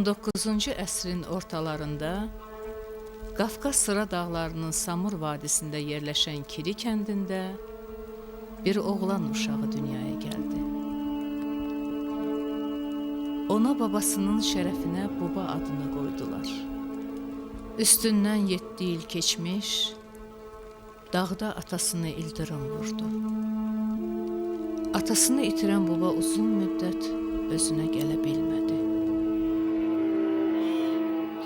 19-cu əsrin ortalarında Qafqaz Sıra dağlarının Samur vadisində yerləşən Kiri kəndində bir oğlan uşağı dünyaya gəldi. Ona babasının şərəfinə Buba adını qoydular. Üstündən 7 il keçmiş, dağda atasını ildırım vurdu. Atasını itirən Buba uzun müddət özünə gələ bilmədi.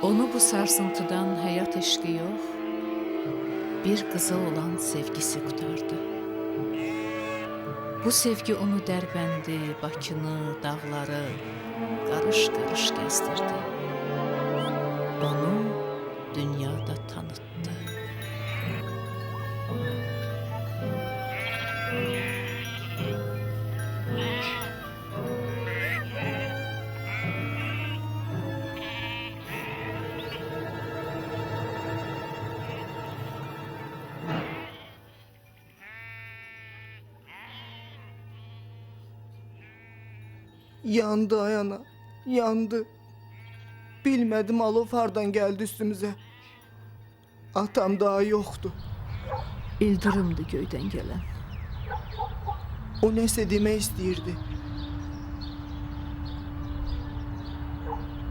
Onu bu sarsıntıdan həyat eşqi yox, bir qıza olan sevgisi qurtardı. Bu sevgi onu Dərbəndi, Bakını, dağları qarış-qarış gəzdirdi. Onu dünyada tanıtdı. Yandı ayana, yandı. Bilmədim alov hardan gəldi üstümüzə. Atam daha yoxdu. İldırımdı göydən gələn. O nəsə demək istəyirdi.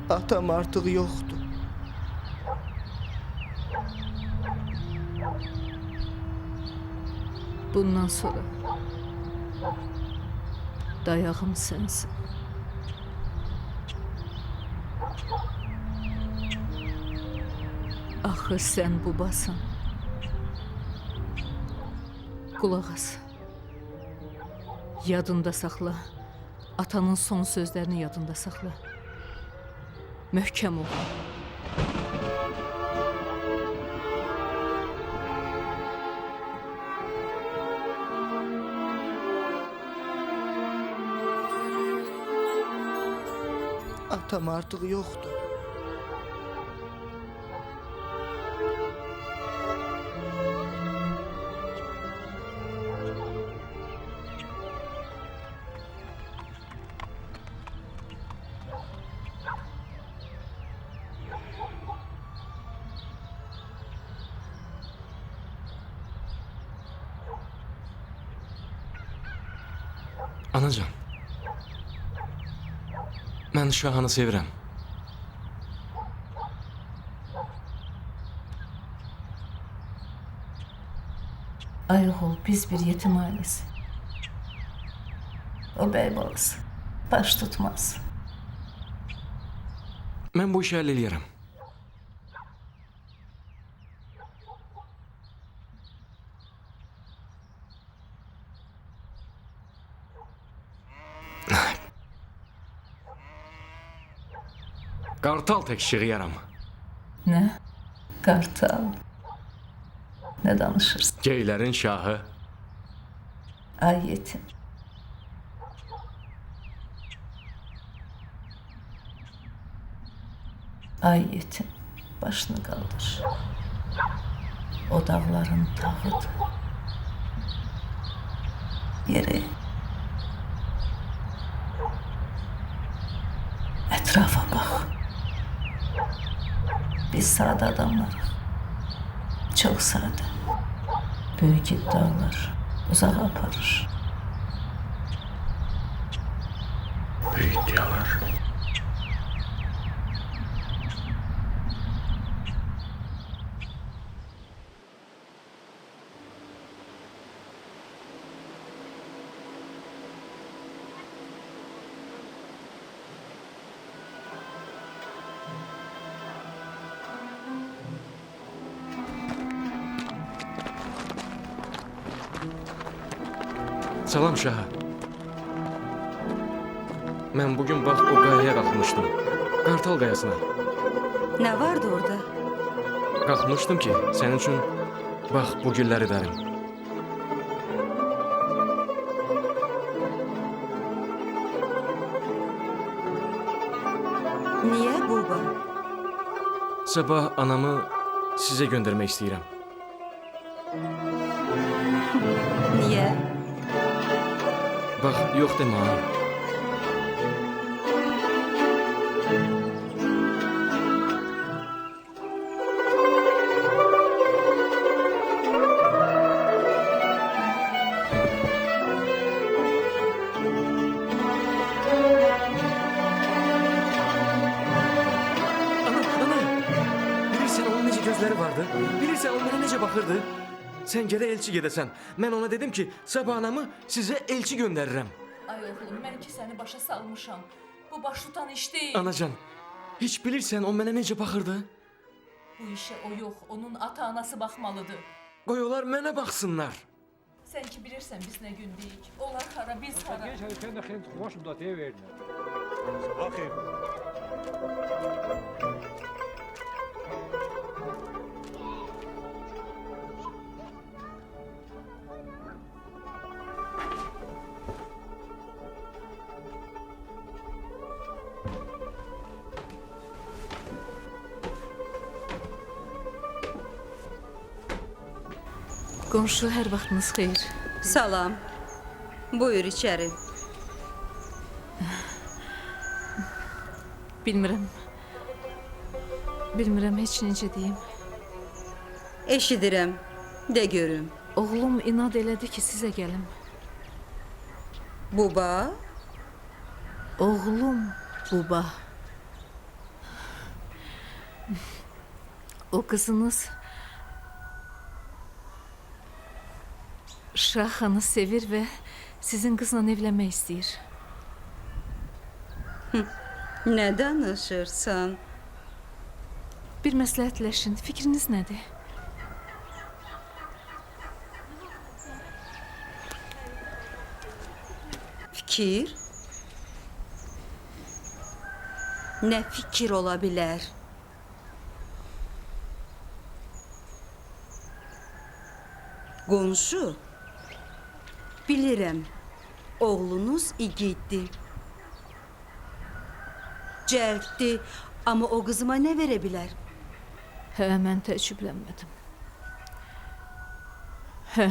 Atam artıq yoxdu. Bundan sonra dayağım sənsin. Axı sən Bubasan. Qulaq as. Yadında saxla. Atanın son sözlərini yadında saxla. Möhkəm ol. Atam artıq yoxdur. Anacan, mən Şahanı sevirəm. Ayıq ol, biz bir yetim ailesi. O bəy balası, baş tutmaz. Mən bu işi həll eləyərəm. Qartal tək şığıyaram. Nə? Qartal? Nə danışırsan? Geylərin şahı. Ay yetim. Ay yetim, başını qaldır. O dağların tağıdır. Yeri. Ətrafa bax. Biz sadə adamlarıq. Çox sadə. Böyük iddialar uzağa aparır. Böyük iddialar. Salam Şaha. Mən bugün bax o qayaya qalxmışdım. Qartal qayasına. Nə vardı orada? Qalxmışdım ki, sənin üçün bax bu gülləri dərim. Niyə Buba? Sabah anamı sizə göndərmək istəyirəm. Niyə? Bax, yox demə ha. baxırdı? Bilirsən o mənə necə baxırdı? Sən gərək elçi gedəsən. Mən ona dedim ki, sabah anamı sizə elçi göndərirəm. Ay oğlum, mən ki səni başa salmışam. Bu baş tutan iş deyil. Anacan, heç bilirsən o mənə necə baxırdı? Bu işə o yox, onun ata-anası baxmalıdır. Qoy onlar mənə baxsınlar. Sən ki bilirsən biz nə gündəyik. Onlar hara, biz hara. Qonşu, hər vaxtınız xeyir. Salam. Buyur içəri. Bilmirəm. Bilmirəm heç necə deyim. Eşidirəm. De görüm. Oğlum inad elədi ki, sizə gəlim. Buba? Oğlum Buba. O qızınız Şaxanı sevir və sizin qızla evlənmək istəyir. Nə danışırsan? Bir məsləhətləşin. Fikriniz nədir? Fikir? Nə fikir ola bilər? Qonşu, bilirəm, oğlunuz igiddir. Cəlddir, amma o qızıma nə verə bilər? Hə, mən təəccüblənmədim. Hə.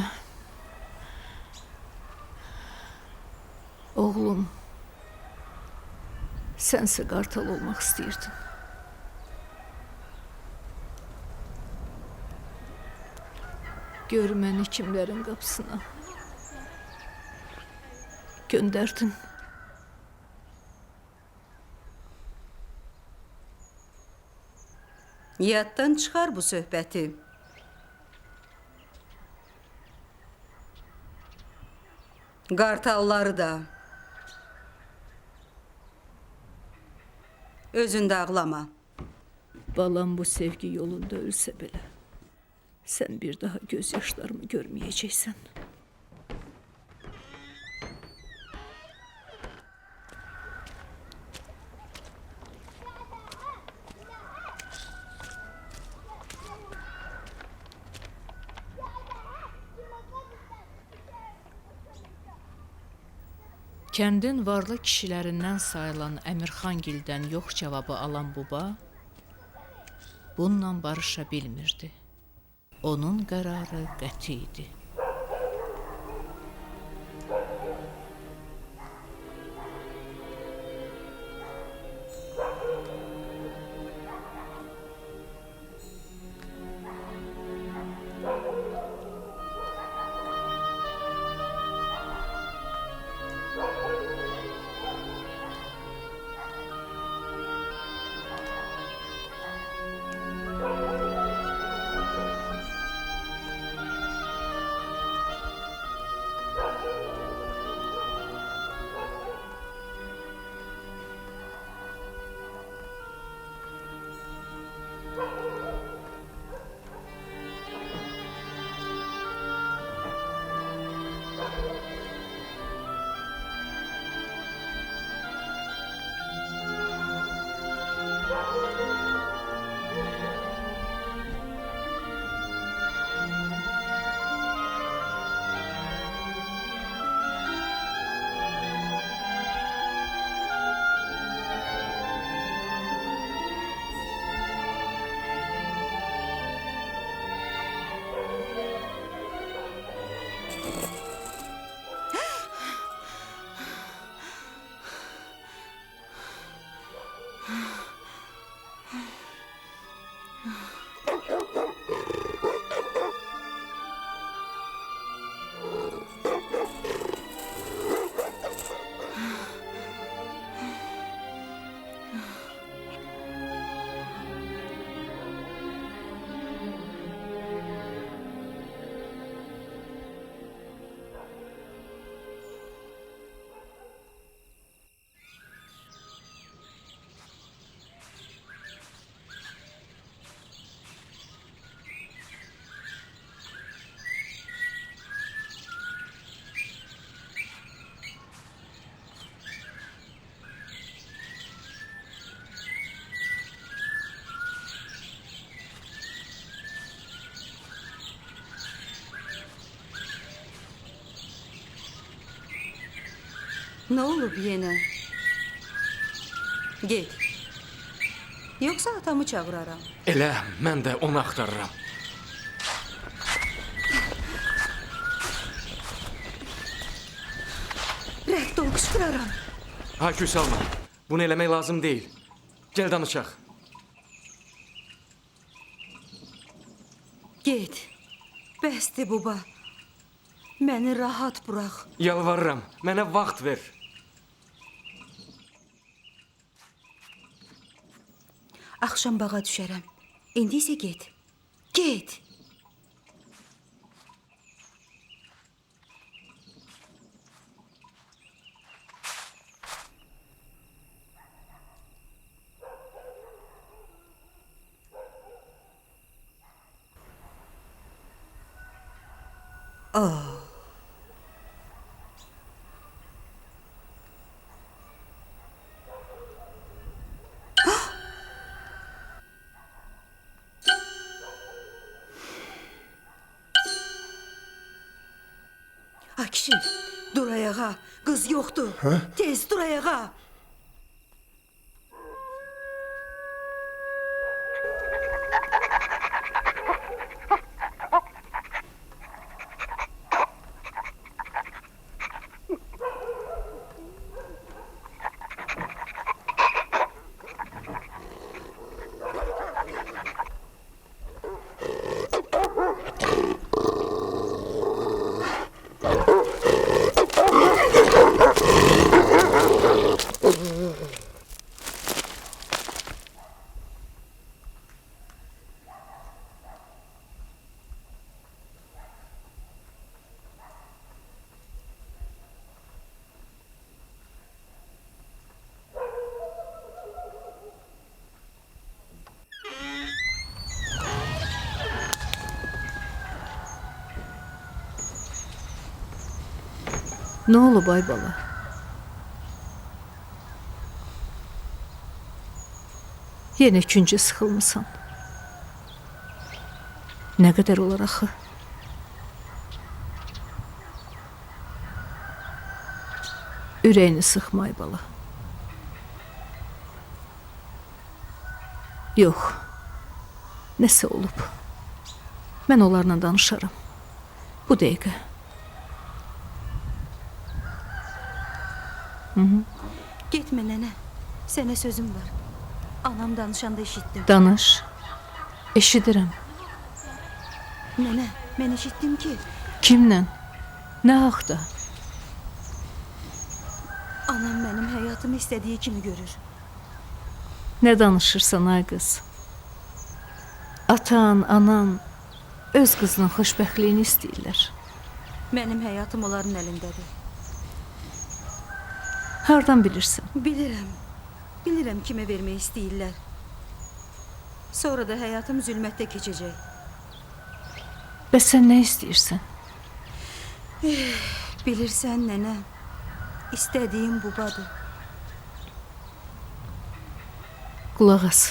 Oğlum, sənsə qartal olmaq istəyirdin. Gör məni kimlərin qapısına göndərdin. Yaddan çıxar bu söhbəti. Qartalları da. Özün də ağlama. Balam bu sevgi yolunda ölsə belə, sən bir daha göz yaşlarımı görməyəcəksən. Kəndin varlı kişilərindən sayılan Əmirxangildən yox cavabı alan Buba bununla barışa bilmirdi. Onun qərarı qəti idi. Nə olub yenə? Get. Yoxsa atamı çağıraram. Elə, mən də onu axtarıram. Rədd ol, qışqıraram. Hayküy salma. Bunu eləmək lazım deyil. Gəl danışaq. Get. Bəsdir buba. Məni rahat burax. Yalvarıram, mənə vaxt ver. Axşam bağa düşərəm. İndi isə get. Get. Ay kişi, dur ayağa. Qız yoxdur. Hə? Tez dur ayağa. Nə olub ay bala? Yenə küncə sıxılmısan. Nə qədər olar axı? Ürəyini sıxma ay bala. Yox, nəsə olub. Mən onlarla danışaram. Bu dəqiqə. Getmə nənə, sənə sözüm var. Anam danışanda eşitdim. Danış, eşidirəm. Nənə, mən eşitdim ki... Kimlə? Nə haqda? Anam mənim həyatımı istədiyi kimi görür. Nə danışırsan ay qız? Atan, anan öz qızının xoşbəxtliyini istəyirlər. Mənim həyatım onların əlindədir. Hardan bilirsən? Bilirəm. Bilirəm kimə vermək istəyirlər. Sonra da həyatım zülmətdə keçəcək. Bəs sən nə istəyirsən? Bilirsən nənə, istədiyim bubadır. Qulaq as.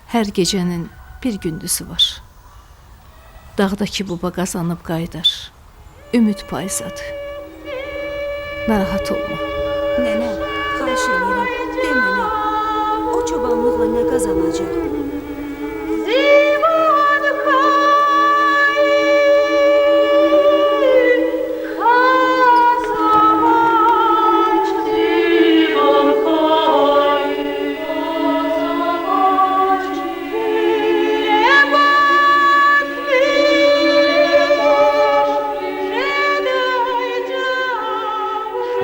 Hər gecənin bir gündüzü var. Dağdakı buba qazanıb qayıdar. Ümid payızadır. Narahat olma. Nənə, xahiş eləyirəm, de mənə, o çobanlıqla nə qazanacaq?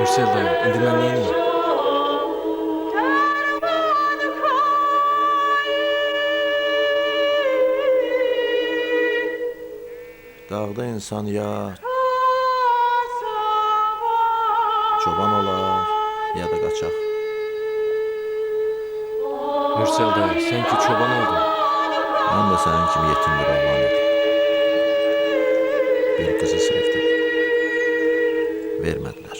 Mürsel dayı, indi mən nə edeyim? Dağda insan ya çoban olar, ya da qaçaq. Mürsel dayı, sən ki çoban oldun. Mən də sənin kimi yetim bir oğlan idim. Bir qızı sevdim. Vermədilər.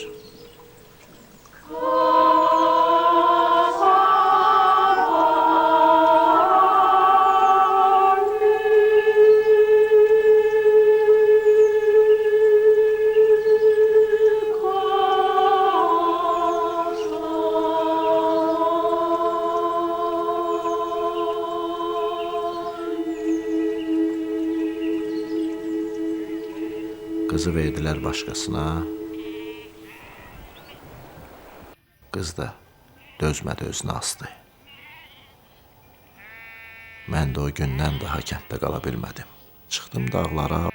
Qızı verdilər başqasına. Qız da dözmədi, özünü asdı. Mən də o gündən daha kənddə qala bilmədim. Çıxdım dağlara,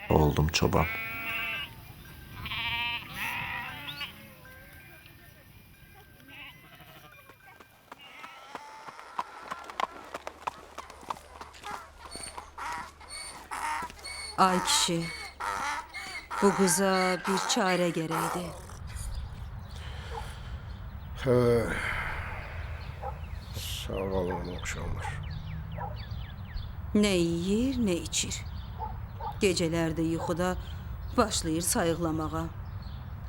oldum çoban. Ay kişi, bu qıza bir çarə gərəkdi. Hə, sağalığına oxşamır. Nə yeyir, nə içir. Gecələrdə yuxuda başlayır sayıqlamağa.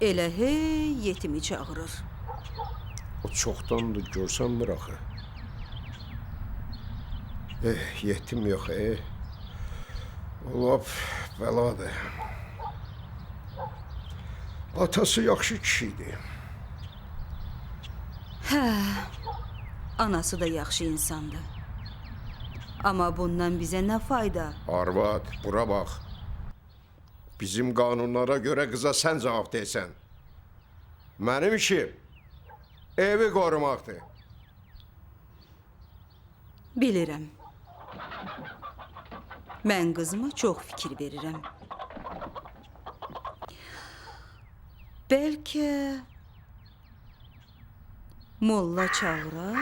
Elə hey yetimi çağırır. O çoxdandır görsənmir axı. Yetim yox, O lap bəladır. Atası yaxşı kişi idi. Hə, anası da yaxşı insandı. Amma bundan bizə nə fayda? Arvad, bura bax. Bizim qanunlara görə qıza sən cavab deyirsən. Mənim işim evi qorumaqdır. Bilirəm. Mən qızıma çox fikir verirəm. Bəlkə molla çağıraq,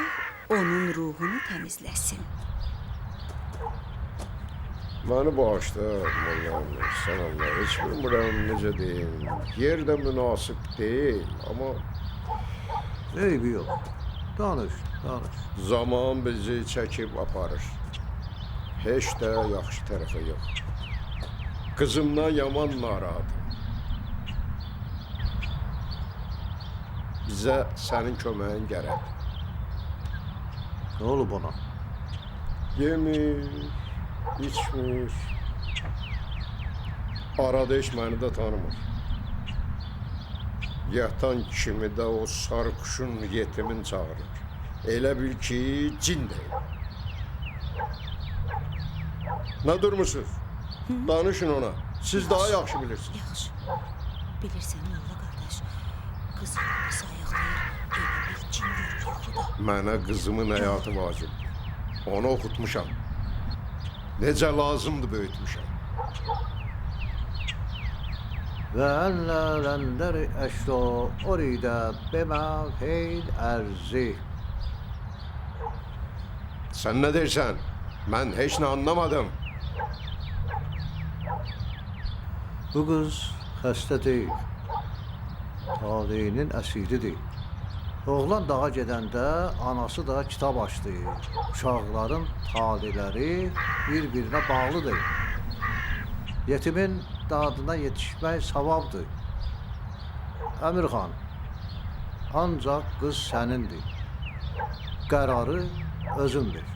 onun ruhunu təmizləsin. Məni bağışla, molla, sən Allah, heç bilmirəm necə deyim. Yer də münasib deyil, amma... Eybi yox. Danış, danış. Zaman bizi çəkib aparır. Heç də yaxşı tərəfə yox. Qızımdan yaman narahatım. Bizə sənin köməyin gərəkdir. Nə olub ona? Yemir, içmir. Arada heç məni də tanımır. Yatan kimi də o sarı quşun yetimin çağırır. Elə bil ki, cin deyil. Nə durmuşsunuz? Danışın ona. Siz daha yaxşı bilirsiniz. Yaxşı. Bilirsən, molla qardaş, qız sayıqlayır, elə bil cin görür yuxuda. Mənə qızımın həyatı vacibdir. Onu oxutmuşam. Necə lazımdır böyütmüşəm. Və ənlə ləndəri əşdo oridə bimə feyl ərzi. Sən nə deyirsən? Mən heç nə anlamadım. Bu qız xəstə deyil. Taleyinin əsiridir. Oğlan dağa gedəndə anası da kitab açdı. Uşaqların taleləri bir-birinə bağlıdır. Yetimin dadına yetişmək savabdır. Əmirxan, ancaq qız sənindir. Qərarı özün ver.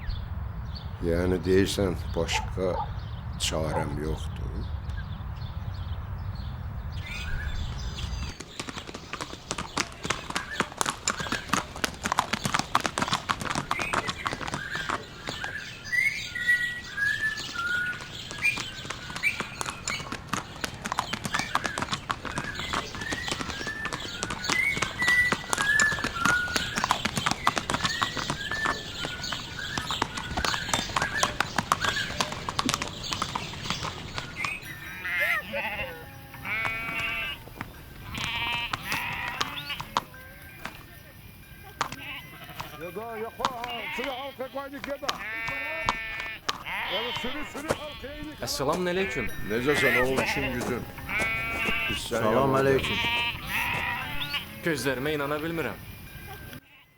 Yəni deyirsən, başqa çarəm yoxdur. Əssalam aleyküm. Necəsən oğul, işin gücün? Salam aleyküm. Gözlərimə inana bilmirəm.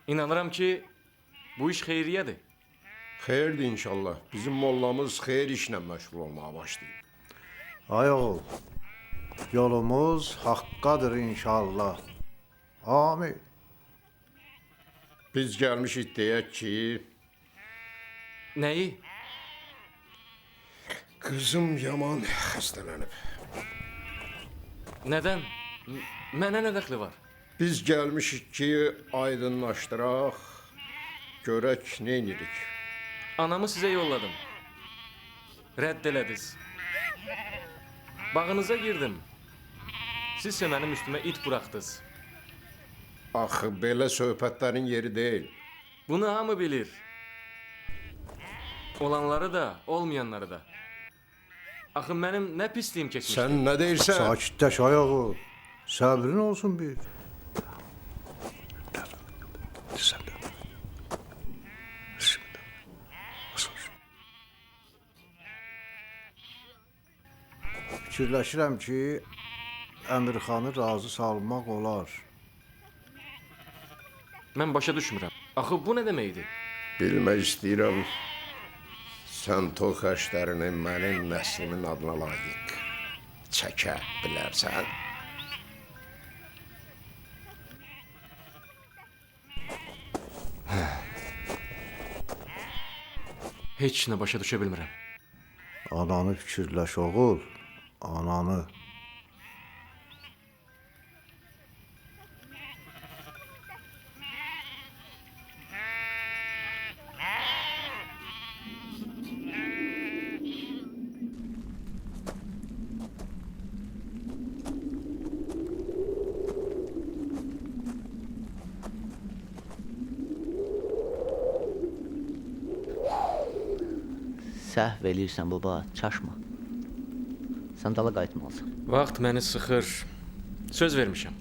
İnanıram ki, bu iş xeyriyyədir. Xeyirdir inşallah. Bizim mollamız xeyir işlə məşğul olmağa başlayıb. Ay oğul, yolumuz haqqadır inşallah. Amin. Biz gəlmişik deyək ki... Nəyi? Qızım yaman xəstələnib. Nədən? Mənə nə dəxli var? Biz gəlmişik ki, aydınlaşdıraq, görək nə edirik. Anamı sizə yolladım. Rədd elədiniz. Bağınıza girdim. Sizsə mənim üstümə it buraxdınız. Axı belə söhbətlərin yeri deyil. Bunu hamı bilir. Olanları da, olmayanları da. Axı mənim nə pisliyim keçmişdi. Sən nə deyirsən? Sakitləş ay oğul. Səbrin olsun bir. Fikirləşirəm ki, Əmirxanı razı salmaq olar. Mən başa düşmürəm. Axı bu nə deməkdir? Bilmək istəyirəm, sən toy xərclərini mənim nəslimin adına layiq çəkə bilərsən? Heç nə başa düşə bilmirəm. Ananı fikirləş oğul, ananı. Səhv eləyirsən baba, çaşma. Sən dala qayıtmalısan. Vaxt məni sıxır. Söz vermişəm.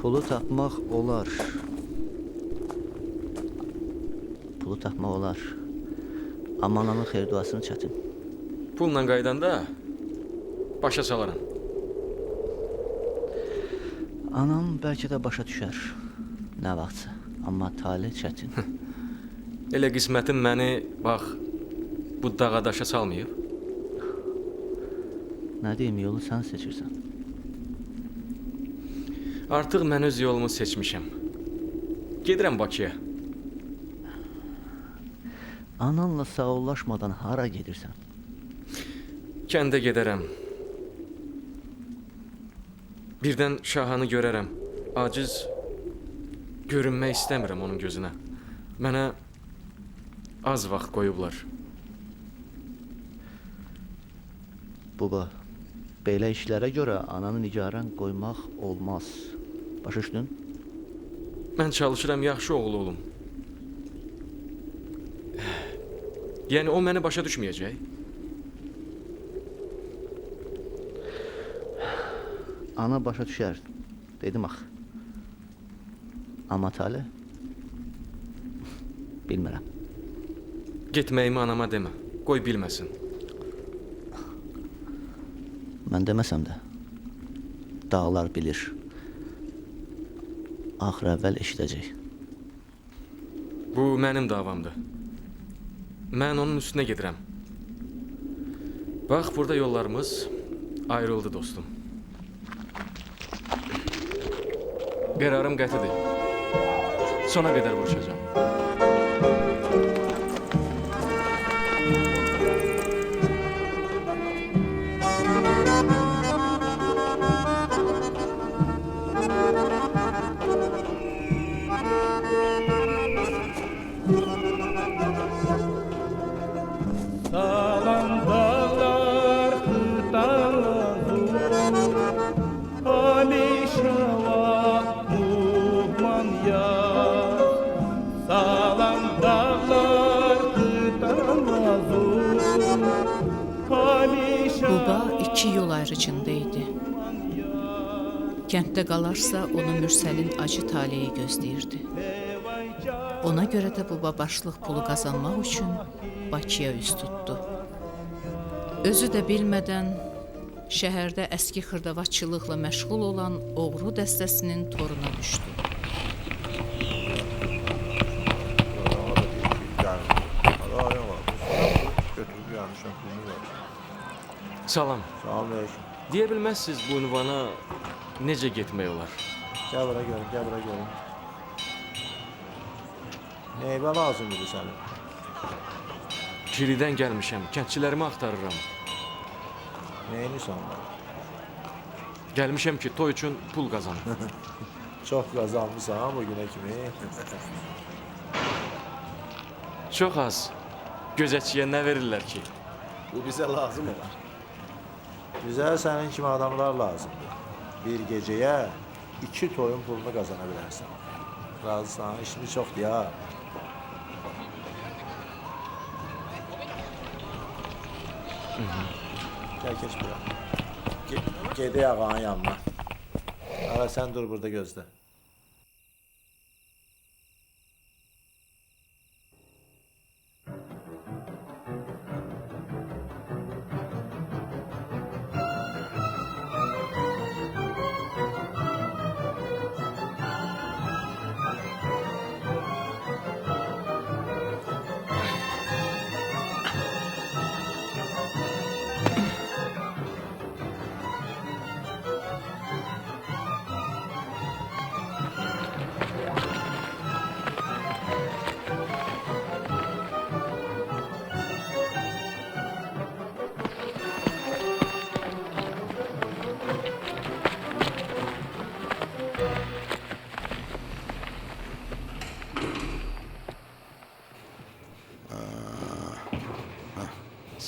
Pulu tapmaq olar. Pulu tapmaq olar. Amma ananın xeyir duasını çətin. Pulla qayıdanda başa salaram. Anam bəlkə də başa düşər. Nə vaxtsa. Amma tale çətin. Elə qismətim məni, bax, bu dağa daşa salmayıb. Nə deyim, yolu sən seçirsən. Artıq mən öz yolumu seçmişəm. Gedirəm Bakıya. Ananla sağollaşmadan hara gedirsən? Kəndə gedərəm. Birdən Şahanı görərəm. Aciz görünmək istəmirəm onun gözünə. Mənə az vaxt qoyublar. Baba, belə işlərə görə ananı nigaran qoymaq olmaz. Başa düşdün? Mən çalışıram yaxşı oğul olum. Yəni o məni başa düşməyəcək? Ana başa düşər, dedim axı. Amma tale? Bilmirəm. Getməyimi anama demə. Qoy bilməsin. Mən deməsəm də, dağlar bilir. Axır əvvəl eşidəcək. Bu mənim davamdır. Mən onun üstünə gedirəm. Bax, burada yollarımız ayrıldı dostum. Qərarım qətidir. Sona qədər vuruşacağam. Salam dağlar xıtalar Həmişə muhman yar. Salam dağlar xıtalar Həmişə. Buba iki yol ayrıcında idi. Kənddə qalarsa onu Mürsəlin acı taleyi gözləyirdi. Ona görə də Buba başlıq pulu qazanmaq üçün Bakıya üz tutdu. Özü də bilmədən şəhərdə əski xırdavatçılıqla məşğul olan oğru dəstəsinin toruna düşdü. Salam. Salam aleyküm. Deyə bilməzsiniz bu ünvana necə getmək olar? Gəl bura görüm, gəl bura görüm. Neyvə lazım idi sənin? Kiridən gəlmişəm, kəndçilərimi axtarıram. Neyinirsən onlara? Gəlmişəm ki, toy üçün pul qazanım. Çox qazanmısan bu günə kimi. Çox az. Gözətçiyə nə verirlər ki? Bu bizə lazım olar. Bizə sənin kimi adamlar lazımdır. Bir gecəyə 2 toyun pulunu qazana bilərsən. Razısan, işimiz çoxdur ya. Gəl, keç bura. Gedək ağanın yanına. Ara, sən dur burada gözlə.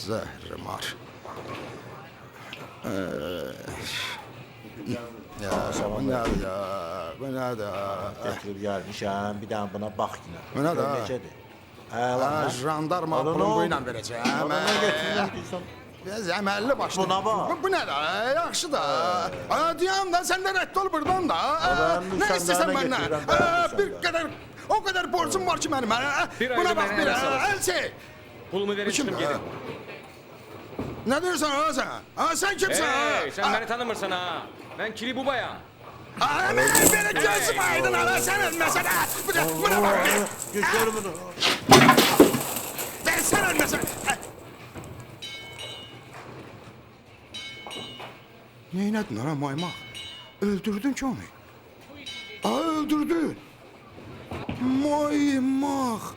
Zəhrimar. Ya, bu nədir ya? Bu nədir? Gətirib gəlmişəm, bir dənə buna bax yenə. Bu nədir? Necədir? Əla. Jandarma pulunu bu ilə verəcəm. Ona nə gətirirsən? Biraz əməlli başlı. Buna bax. Bu nədir? Yaxşı da. Deyəm da, sən də rədd ol buradan da. Nə istəsən məndən? Bir qədər, o qədər borcum var ki mənim. Buna bax bir, əl çək. Pulumu verin, çıxım gedim. Nə deyirsən ha sən? Ha sən kimsən ha? Hey, sən məni tanımırsan ha. Mən Kili Bubayam. Ha, mən belə gözüm aydın ha, sən ölməsən ha. Buna bax bir. Güclər bunu. Sən ölməsən. Neynədin ha maymaq? Öldürdün ki onu? Ha, öldürdün. Maymaq.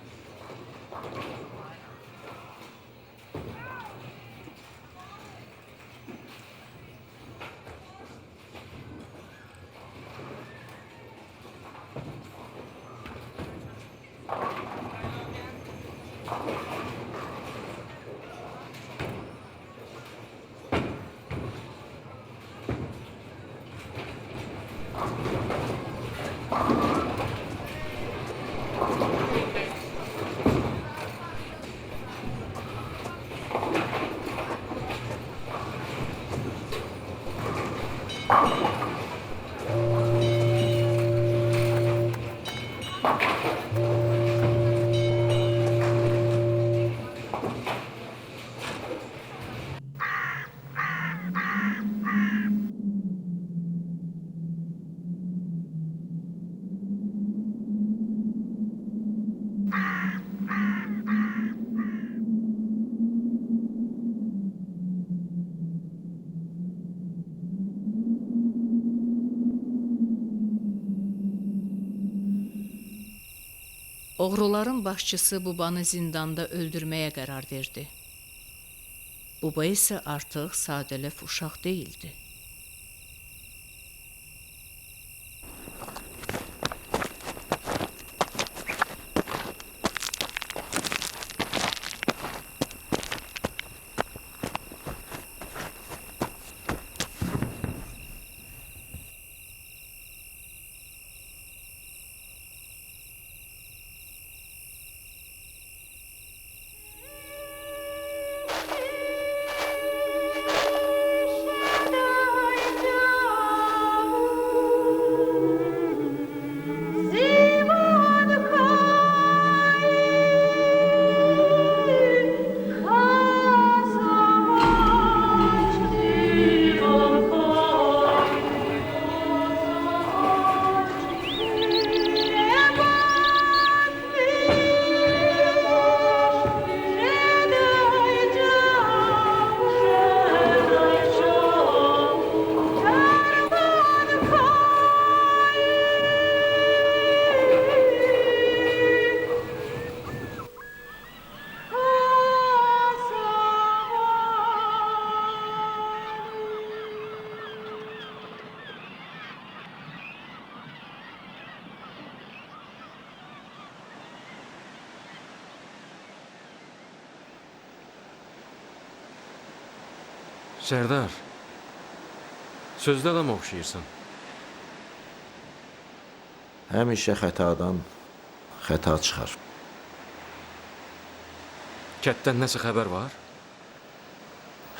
Oğruların başçısı Bubanı zindanda öldürməyə qərar verdi. Buba isə artıq sadəlöv uşaq deyildi. Sərdar, sözlü adama oxşayırsan. Həmişə xətadan xəta çıxar. Kətdən nəsə xəbər var?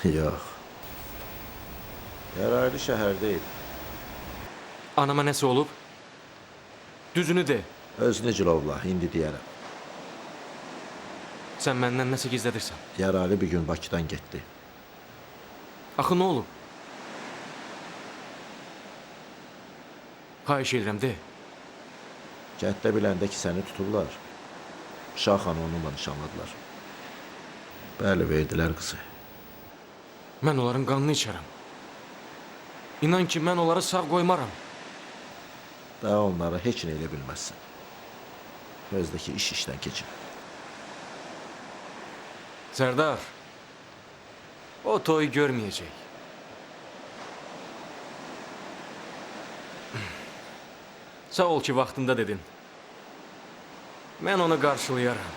Yox. Yaraylı şəhərdə idi. Anama nəsə olub? Düzünü de. Özünü cilovla, indi deyərəm. Sən məndən nəsə gizlədirsən. Yarali bir gün Bakıdan getdi. Axı nə olub? Xahiş edirəm, de. Kənddə biləndə ki, səni tutublar. Şaxanı onunla nişanladılar. Bəli, verdilər qızı. Mən onların qanını içərəm. İnan ki, mən onları sağ qoymaram. Daha onlara heç nə elə bilməzsən. Özdəki iş işdən keçir. Sərdar, o toyu görməyəcək. Sağ ol ki, vaxtında dedin. Mən onu qarşılayaram.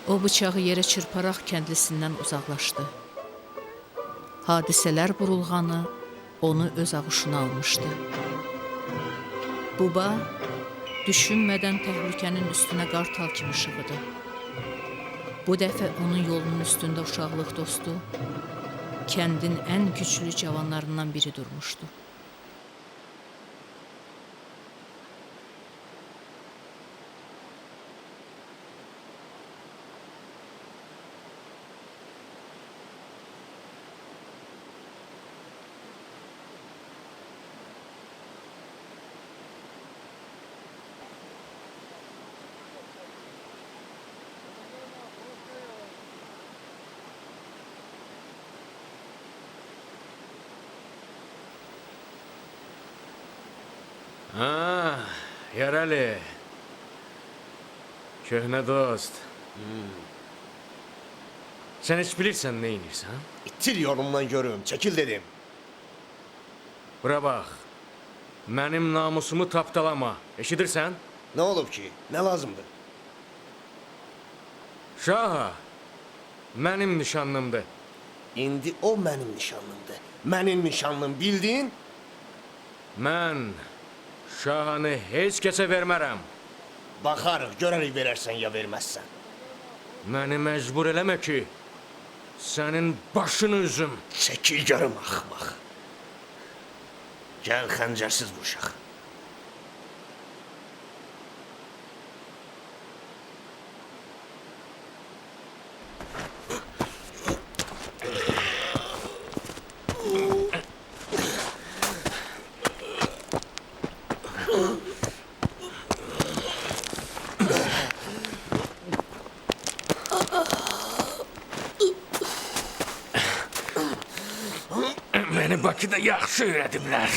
O bıçağı yerə çırparaq kəndlisindən uzaqlaşdı. Hadisələr burulğanı onu öz ağuşuna almışdı. Buba düşünmədən təhlükənin üstünə qartal kimi şığıdı. Bu dəfə onun yolunun üstündə uşaqlıq dostu, kəndin ən güclü cavanlarından biri durmuşdu. Ha, Yarali. Köhnə dost. Sən heç bilirsən nə edirsən? İtil yolumdan görüm, çəkil dedim. Bura bax. Mənim namusumu tapdalama. Eşidirsən? Nə olub ki? Nə lazımdır? Şaha, mənim nişanlımdır. İndi o mənim nişanlımdır. Mənim nişanlım, bildin? Mən Şahanı heç kəsə vermərəm. Baxarıq, görərik verərsən ya verməzsən. Məni məcbur eləmə ki, sənin başını üzüm. Çəkil görüm, axmaq. Gəl xəncərsiz vuruşaq. Məni Bakıda yaxşı öyrədiblər.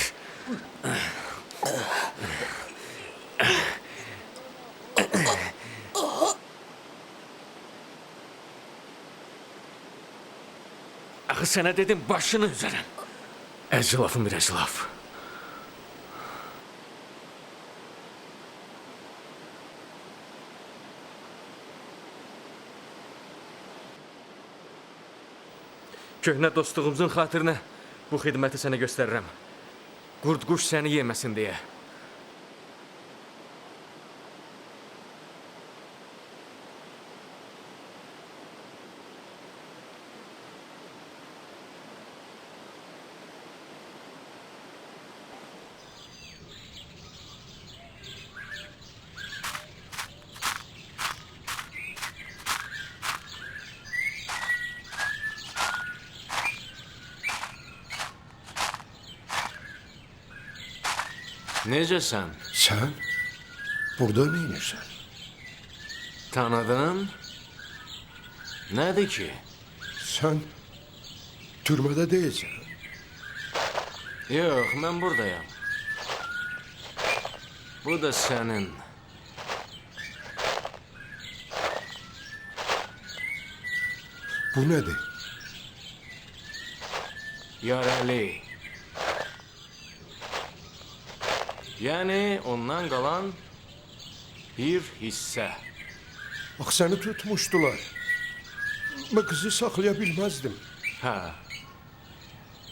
Axı sənə dedim, başını üzərəm. Əclafım bir əclaf. Köhnə dostluğumuzun xatirinə bu xidməti sənə göstərirəm. Qurd-quş səni yeməsin deyə. Necəsən? Sən burada nə edirsən? Tanıdın? Nədir ki? Sən türmədə deyilsən. Yox, mən buradayam. Bu da sənin. Bu nədir? Yarəli. Yəni ondan qalan bir hissə. Bax, səni tutmuşdular. Mən qızı saxlaya bilməzdim. Hə,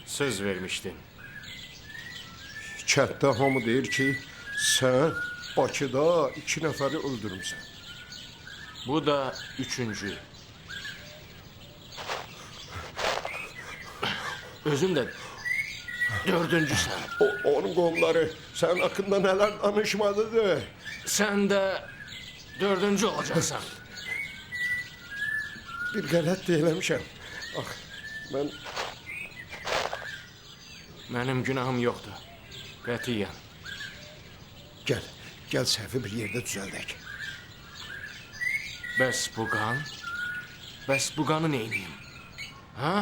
söz vermişdin. Kənddə hamı deyir ki, sən Bakıda 2 nəfəri öldürmüsən. Bu da 3-cü. Özün də 4-cüsən. Onun qohumları sənin haqqında nələr danışmadıdır. Sən də 4-cü olacaqsan. Bir qələt də eləmişəm. Ax, mən... Mənim günahım yoxdur. Qətiyyən. Gəl, gəl səhvi bir yerdə düzəldək. Bəs bu qan? Bəs bu qanı neyniyim? Ha?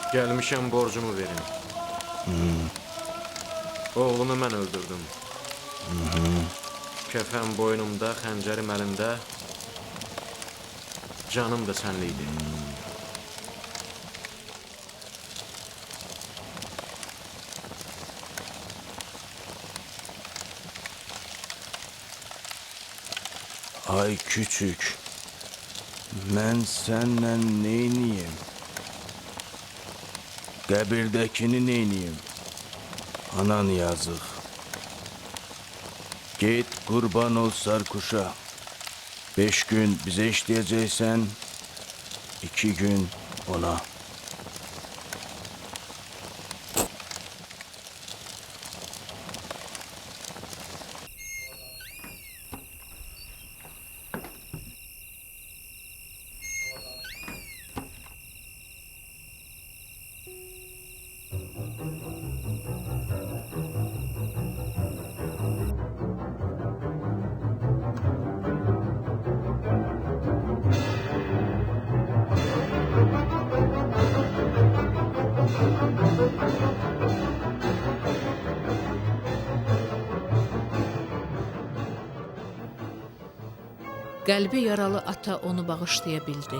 Gəlmişəm borcumu verin. Oğlunu mən öldürdüm. Kəfən boynumda, xəncərim əlimdə, canım da sənli idi. Ay küçük, mən sənlə neyniyim? Qəbirdəkini neyniyim? Anan yazıq. Get qurban ol Sarkuşa. 5 gün bizə işləyəcəksən, 2 gün ona. Qəlbi yaralı ata onu bağışlaya bildi.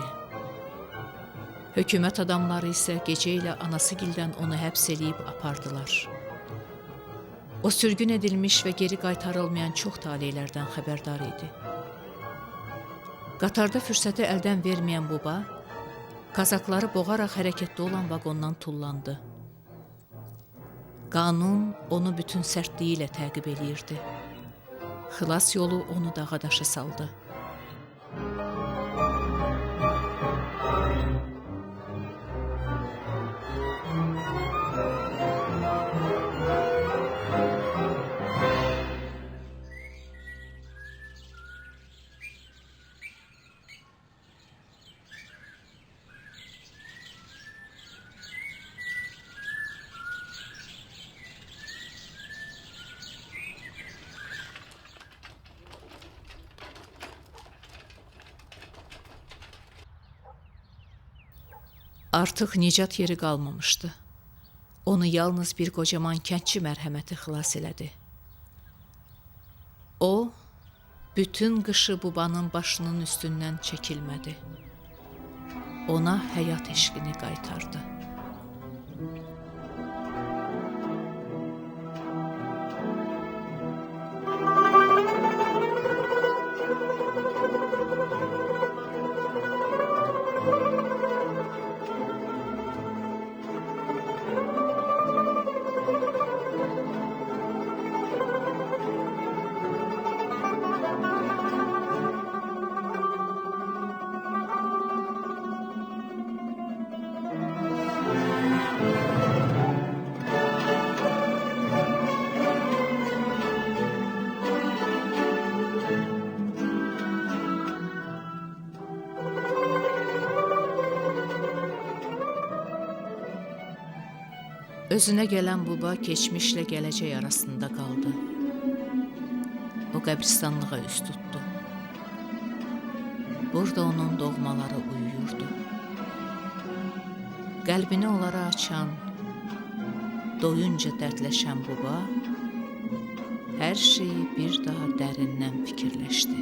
Hökumət adamları isə gecə ilə anasıgildən onu həbs eləyib apardılar. O sürgün edilmiş və geri qaytarılmayan çox taleylərdən xəbərdar idi. Qatarda fürsəti əldən verməyən Buba, kazakları boğaraq hərəkətdə olan vaqondan tullandı. Qanun onu bütün sərtliyi ilə təqib eləyirdi. Xilas yolu onu dağa daşa saldı. Artıq nicat yeri qalmamışdı. Onu yalnız bir qocaman kəndçi mərhəməti xilas elədi. O, bütün qışı Bubanın başının üstündən çəkilmədi. Ona həyat eşqini qaytardı. Özünə gələn Buba keçmişlə gələcək arasında qaldı. O qəbristanlığa üz tutdu. Burada onun doğmaları uyuyurdu. Qəlbini onlara açan, doyunca dərdləşən Buba hər şeyi bir daha dərindən fikirləşdi.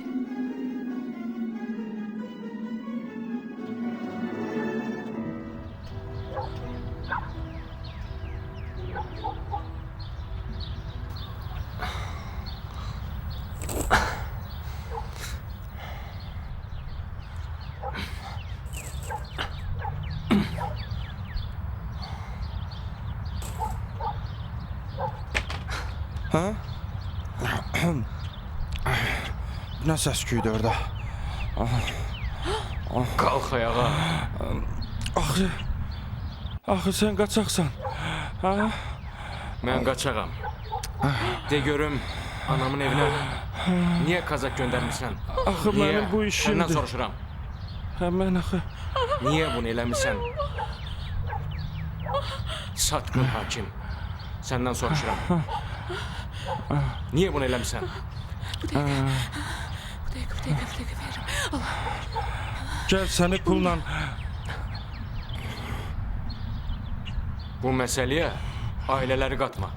Hə? Nə səs küydü orada? Qalx ayağa. Axı sən qaçaqsan. Hə? Mən qaçağam. De görüm, anamın evinə niyə kazak göndərmirsən? Axı mənim bu işimdir. Səndən soruşuram. Hə, mən axı. Niyə bunu eləmirsən? Satqın hakim. Səndən soruşuram. Niyə bunu eləmirsən? Bu dəqiqə verirəm. Allah. Gəl səni pulla... Bu məsələyə ailələri qatma.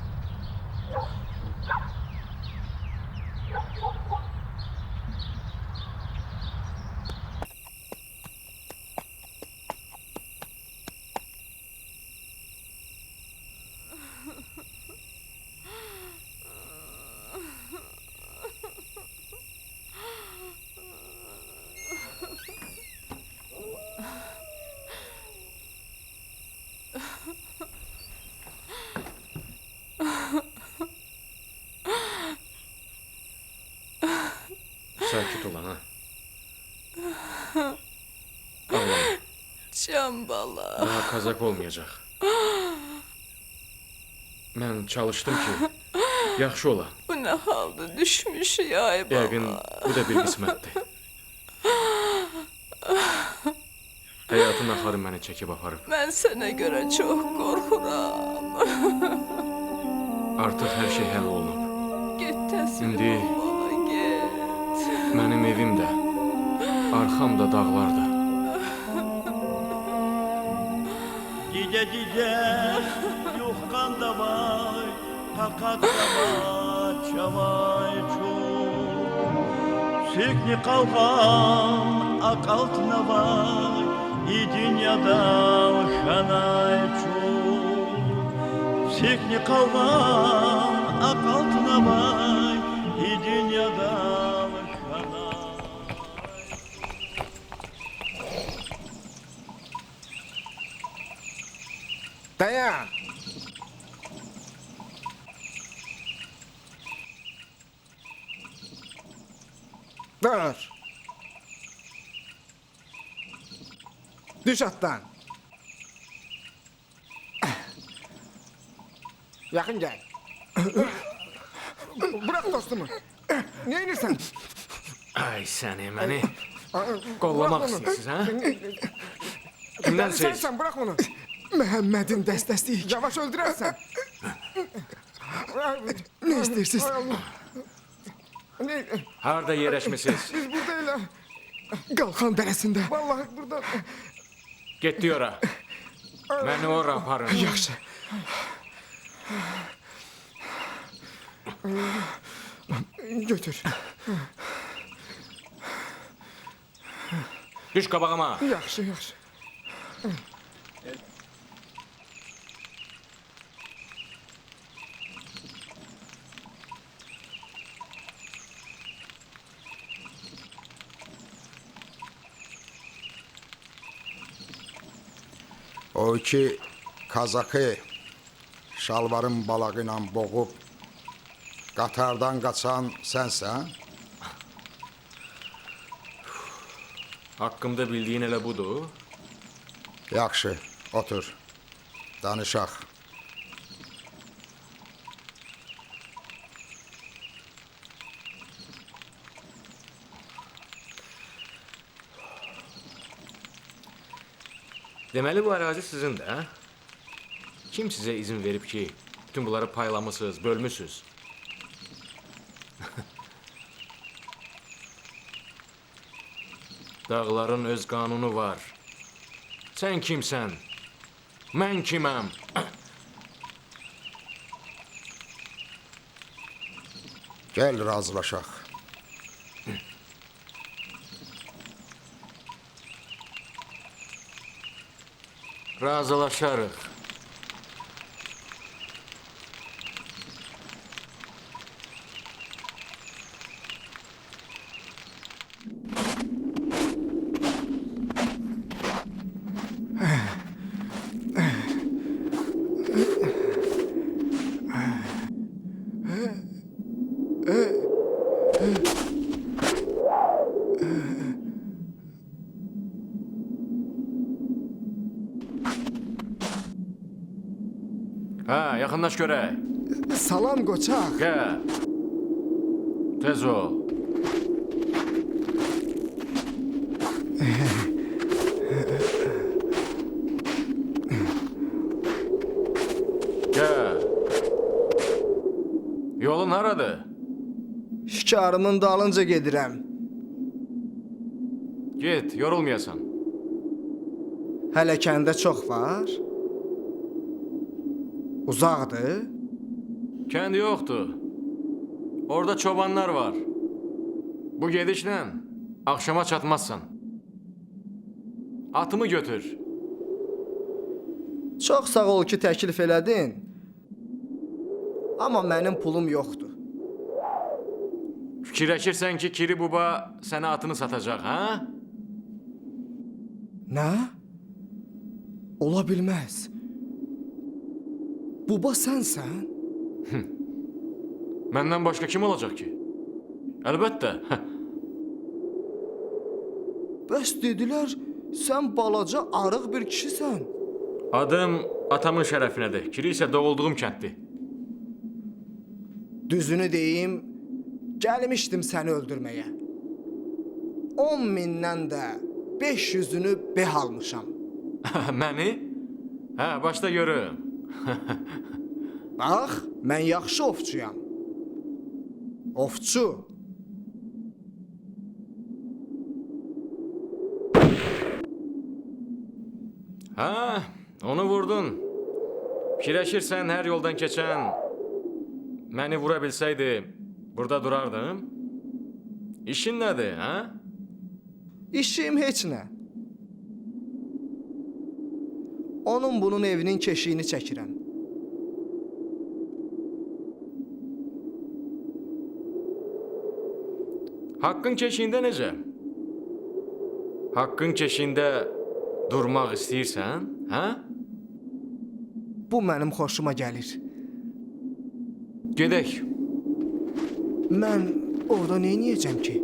Sakit ol ana. Ağlama. Can bala. Daha kazak olmayacaq. Mən çalışdım ki, yaxşı ola. Bu nə halda düşmüşük ay bala. Yəqin bu da bir qismətdir. Həyatın axarı məni çəkib aparıb. Mən sənə görə çox qorxuram. Artıq hər şey həll olunub. Get təslim İndi ol bala, get. Mənim evim də, arxam da dağlarda. Gide-gide yuxqan da var, taqat da var, çavay çox. Sikni qalxan aqaltına var, i dünyadan xanay çox. Sikni qalxan aqaltına var, i dünyadan xanay. Dayan! Dur! Düş atdan! Yaxın gəl! Bırak dostumu! Nə edirsən? Ay səni, məni qollamaq istəyirsiniz, hə? Kimdənsiz? Sən bırak onu! Məhəmmədin dəstəsiyik. Yavaş öldürərsən. Nə istəyirsiniz? Harada yerləşmisiniz? Biz burada elə Qalxan dərəsində. Vallahi burada. Getdik ora. Məni ora aparın. Yaxşı. Götür. Düş qabağıma. Yaxşı, yaxşı. O iki kazakı şalvarın balağı ilə boğub qatardan qaçan sənsən? Haqqımda bildiyin elə budur. Yaxşı, otur. Danışaq. Deməli bu ərazi sizindir, hə? Kim sizə izin verib ki, bütün bunları paylamısınız, bölmüsünüz? Dağların öz qanunu var. Sən kimsən? Mən kiməm? Gəl razılaşaq. Razılaşarıq. Hə, yaxınlaş görək. Salam qoçaq. Gəl. Tez ol. Gəl. Yolun haradır? Şikarımın dalınca gedirəm. Get, yorulmayasan. Hələ kəndə çox var. Uzaqdır. Kənd yoxdur. Orada çobanlar var. Bu gedişlə axşama çatmazsan. Atımı götür. Çox sağ ol ki, təklif elədin. Amma mənim pulum yoxdur. Fikirləşirsən ki, Kiri Buba sənə atını satacaq, ha? Nə? Ola bilməz. Buba sənsən? Məndən başqa kim olacaq ki? Əlbəttə. Bəs dedilər, sən balaca arıq bir kişisən. Adım atamın şərəfinədir. Kiri isə doğulduğum kənddir. Düzünü deyim, gəlmişdim səni öldürməyə. 10 mindən də 500-ünü beh almışam. Məni? Hə, başda görüm. Bax, mən yaxşı ovçuyam. Ovçu. Hə, onu vurdun. Fikirləşirsən, hər yoldan keçən məni vura bilsəydi, burada durardım. İşin nədir, hə? İşim heç nə. Onun bunun evinin keşiyini çəkirəm. Haqqın keşiyində necə? Haqqın keşiyində durmaq istəyirsən, hə? Bu mənim xoşuma gəlir. Gedək. Mən orada nə eləyəcəm ki?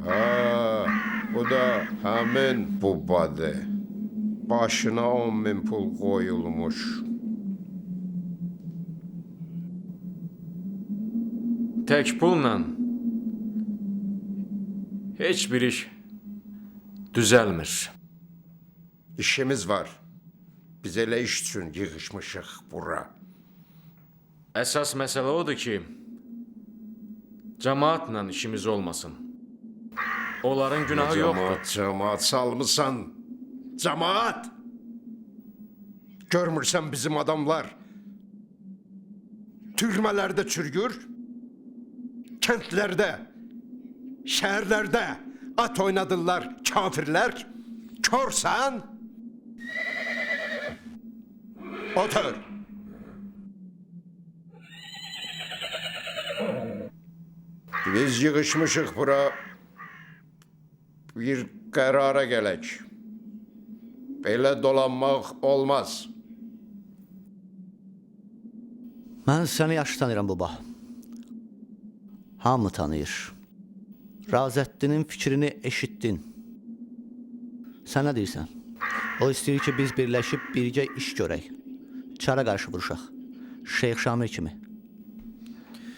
Ha, bu da həmin bubadır. Başına 10.000 pul qoyulmuş. Tək pulla heç bir iş düzəlmir. İşimiz var. Biz elə iş üçün yığışmışıq bura. Əsas məsələ odur ki, cəmaatla işimiz olmasın. Onların günahı yoxdur. Cəmaat, cəmaat salmısan. Cəmaat! Görmürsən bizim adamlar türmələrdə çürüyür, kəndlərdə, şəhərlərdə at oynadırlar kafirlər. Körsən. Otur. Biz yığışmışıq bura bir qərara gələk. Belə dolanmaq olmaz. Mən səni yaxşı tanıyıram baba. Hamı tanıyır. Razəddinin fikrini eşitdin. Sən nə deyirsən? O istəyir ki, biz birləşib birgə iş görək. Çara qarşı vuruşaq. Şeyx Şamil kimi.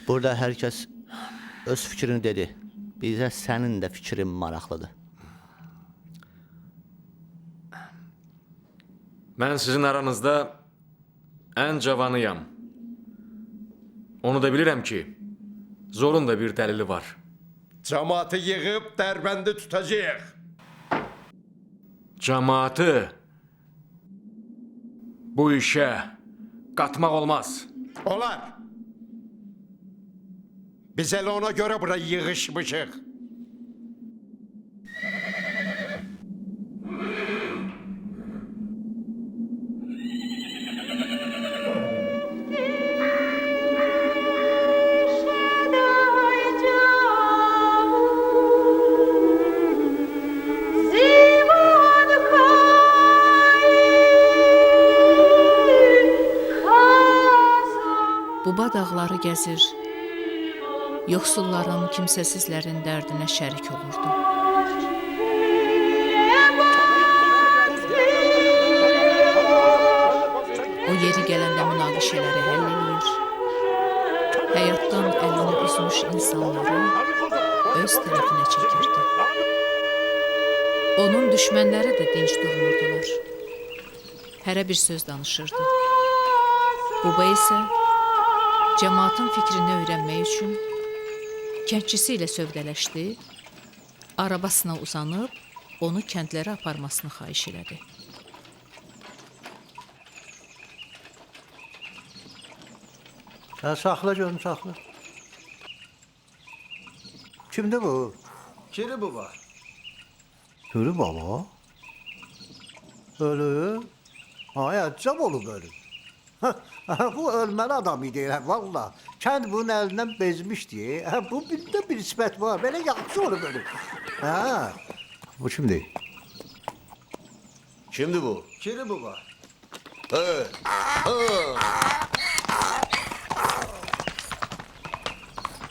Burada hər kəs öz fikrini dedi. Bizə sənin də fikrin maraqlıdır. Mən sizin aranızda ən cavanıyam. Onu da bilirəm ki, zorun da bir dəlili var. Cəmaatı yığıb Dərbəndi tutacağıq. Cəmaatı bu işə qatmaq olmaz. Olar. Biz elə ona görə bura yığışmışıq. Buba dağları gəzir, yoxsulların, kimsəsizlərin dərdinə şərik olurdu. O yeri gələndə münaqişələri həll eləyir, həyatdan əlini üzmüş insanları öz tərəfinə çəkirdi. Onun düşmənləri də dinc durmurdular. Hərə bir söz danışırdı. Buba isə cəmaatın fikrini öyrənmək üçün kəndçisi ilə sövdələşdi, arabasına uzanıb onu kəndlərə aparmasını xahiş elədi. Hə, saxla görüm, saxla. Kimdir bu? Kiri baba. Kiri baba? Ölü? Ay, əcəb olub ölü. Bu ölməli adam idi elə, valla. Kənd bunun əlindən bezmişdi. Bu bunda bir sifət var, belə yaxşı olub ölü. Hə, bu kimdir? Kimdir bu? Kiri baba. Hə. Hə.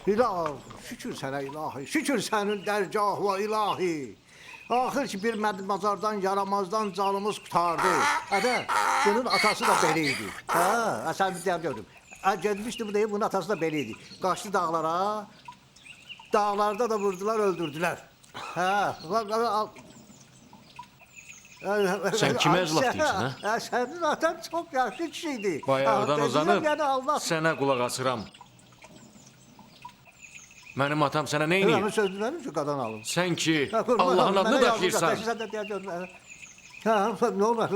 İlahi, şükür sənə ilahi, şükür sənin dərgahına ilahi. Axır ki, bir məzardan, yaramazdan canımız qurtardı. Ədə, bunun atası da belə idi. Hə, sən bir deyəm gördüm. Getmişdi bu deyib, bunun atası da belə idi. Qaçdı dağlara, dağlarda da vurdular, öldürdülər. Hə, al. Sən kimə əclaf deyirsən, hə? Sənin atan çox yaxşı kişi idi. Bayaqdan uzanıb sənə qulaq asıram. Mənim atam sənə nə eləyir? Mən söz demədim ki, qadan alım. Sən ki, Allahın adını daşıyırsan. Sən də deyəcəksən. Hə, nə olar?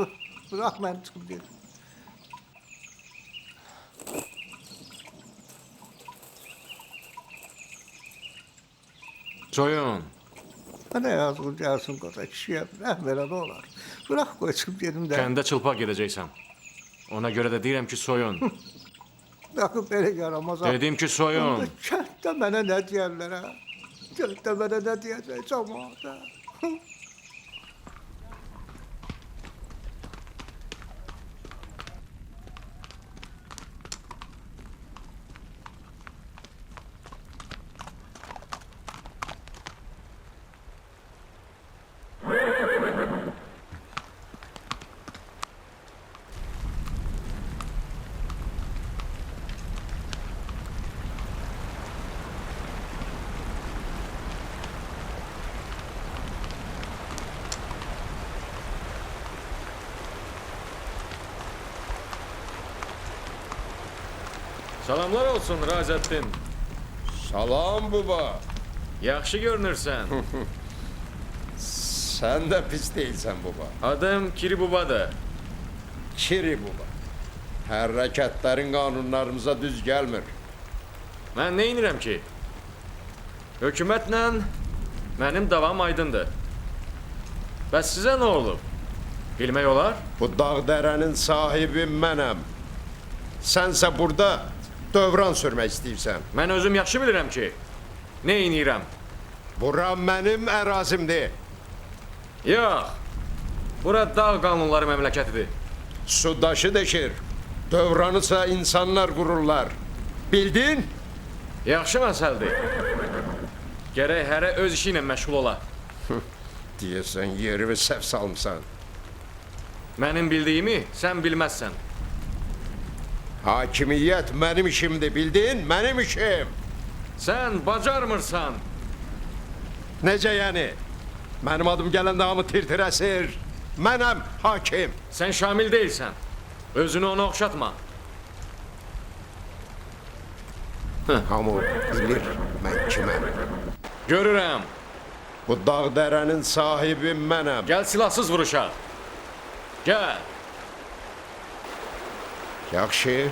Bırax məni çıxım deyim. Soyun. Mənə yazığım gəlsin qoca kişiyə. Rəhm elə nə olar? Bırax qoy çıxım gedim də. Kəndə çılpaq gedəcəksən. Ona görə də deyirəm ki, soyun. Baxın, belə yaramaz. Dedim ki, soyun. Kənddə mənə nə deyərlər, hə? Kənddə mənə nə deyəcək camaat, hə? Salamlar olsun Razeddin. Salam baba. Yaxşı görünürsən. Sən də pis deyilsən baba. Adım Kiri Bubadır. Kiri baba. Hərəkətlərin qanunlarımıza düz gəlmir. Mən nə inirəm ki? Hökumətlə mənim davam aydındır. Bəs sizə nə olub? Bilmək olar? Bu dağ dərənin sahibi mənəm. Sənsə burada dövran sürmək istəyirsən. Mən özüm yaxşı bilirəm ki, nə inirəm? Bura mənim ərazimdir. Yox, bura dağ qanunları məmləkətidir. Su daşı deşir, dövranısa insanlar qururlar. Bildin? Yaxşı məsələdir. Gərək hərə öz işi ilə məşğul ola. Deyəsən yerimi səhv salmısan. Mənim bildiyimi sən bilməzsən. Hakimiyyət mənim işimdir, bildin? Mənim işim. Sən bacarmırsan. Necə yəni? Mənim adım gələndə hamı tir-tir əsir. Mənəm hakim. Sən Şamil deyilsən. Özünü ona oxşatma. Hamı bilir mən kiməm. Görürəm. Bu dağ dərənin sahibi mənəm. Gəl silahsız vuruşaq. Gəl. Yaxşı.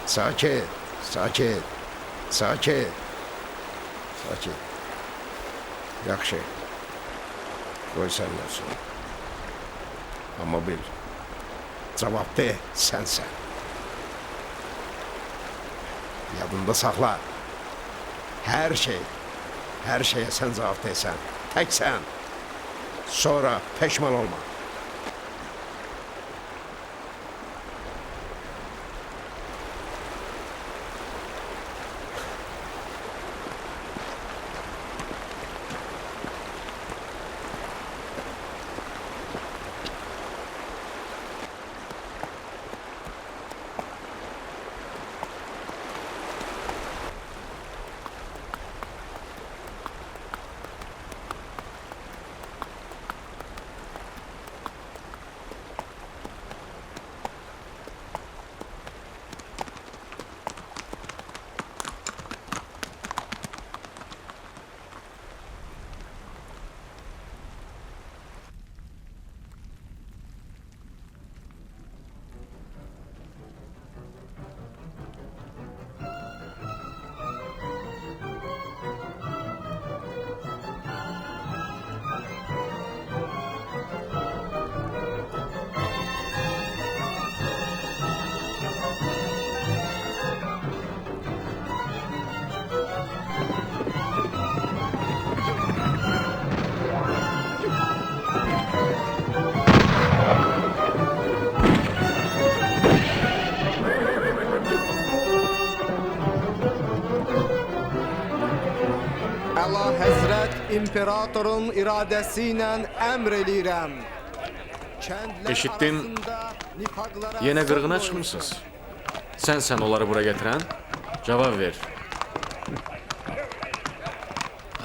Sakit, sakit, sakit, sakit. Yaxşı. Qoy sənin olsun. Amma bil, cavab de, sənsən. Yadında saxla. Hər şey, hər şeyə sən cavab desən. Tək sən. Sonra peşman olma. Əla Həzrət İmperatorun iradəsi ilə əmr eləyirəm. Kəndlər Eşitdim, arasında nifaqlara yenə son qırğına qoyulsun. çıxmısınız. Sənsən onları bura gətirən? Cavab ver.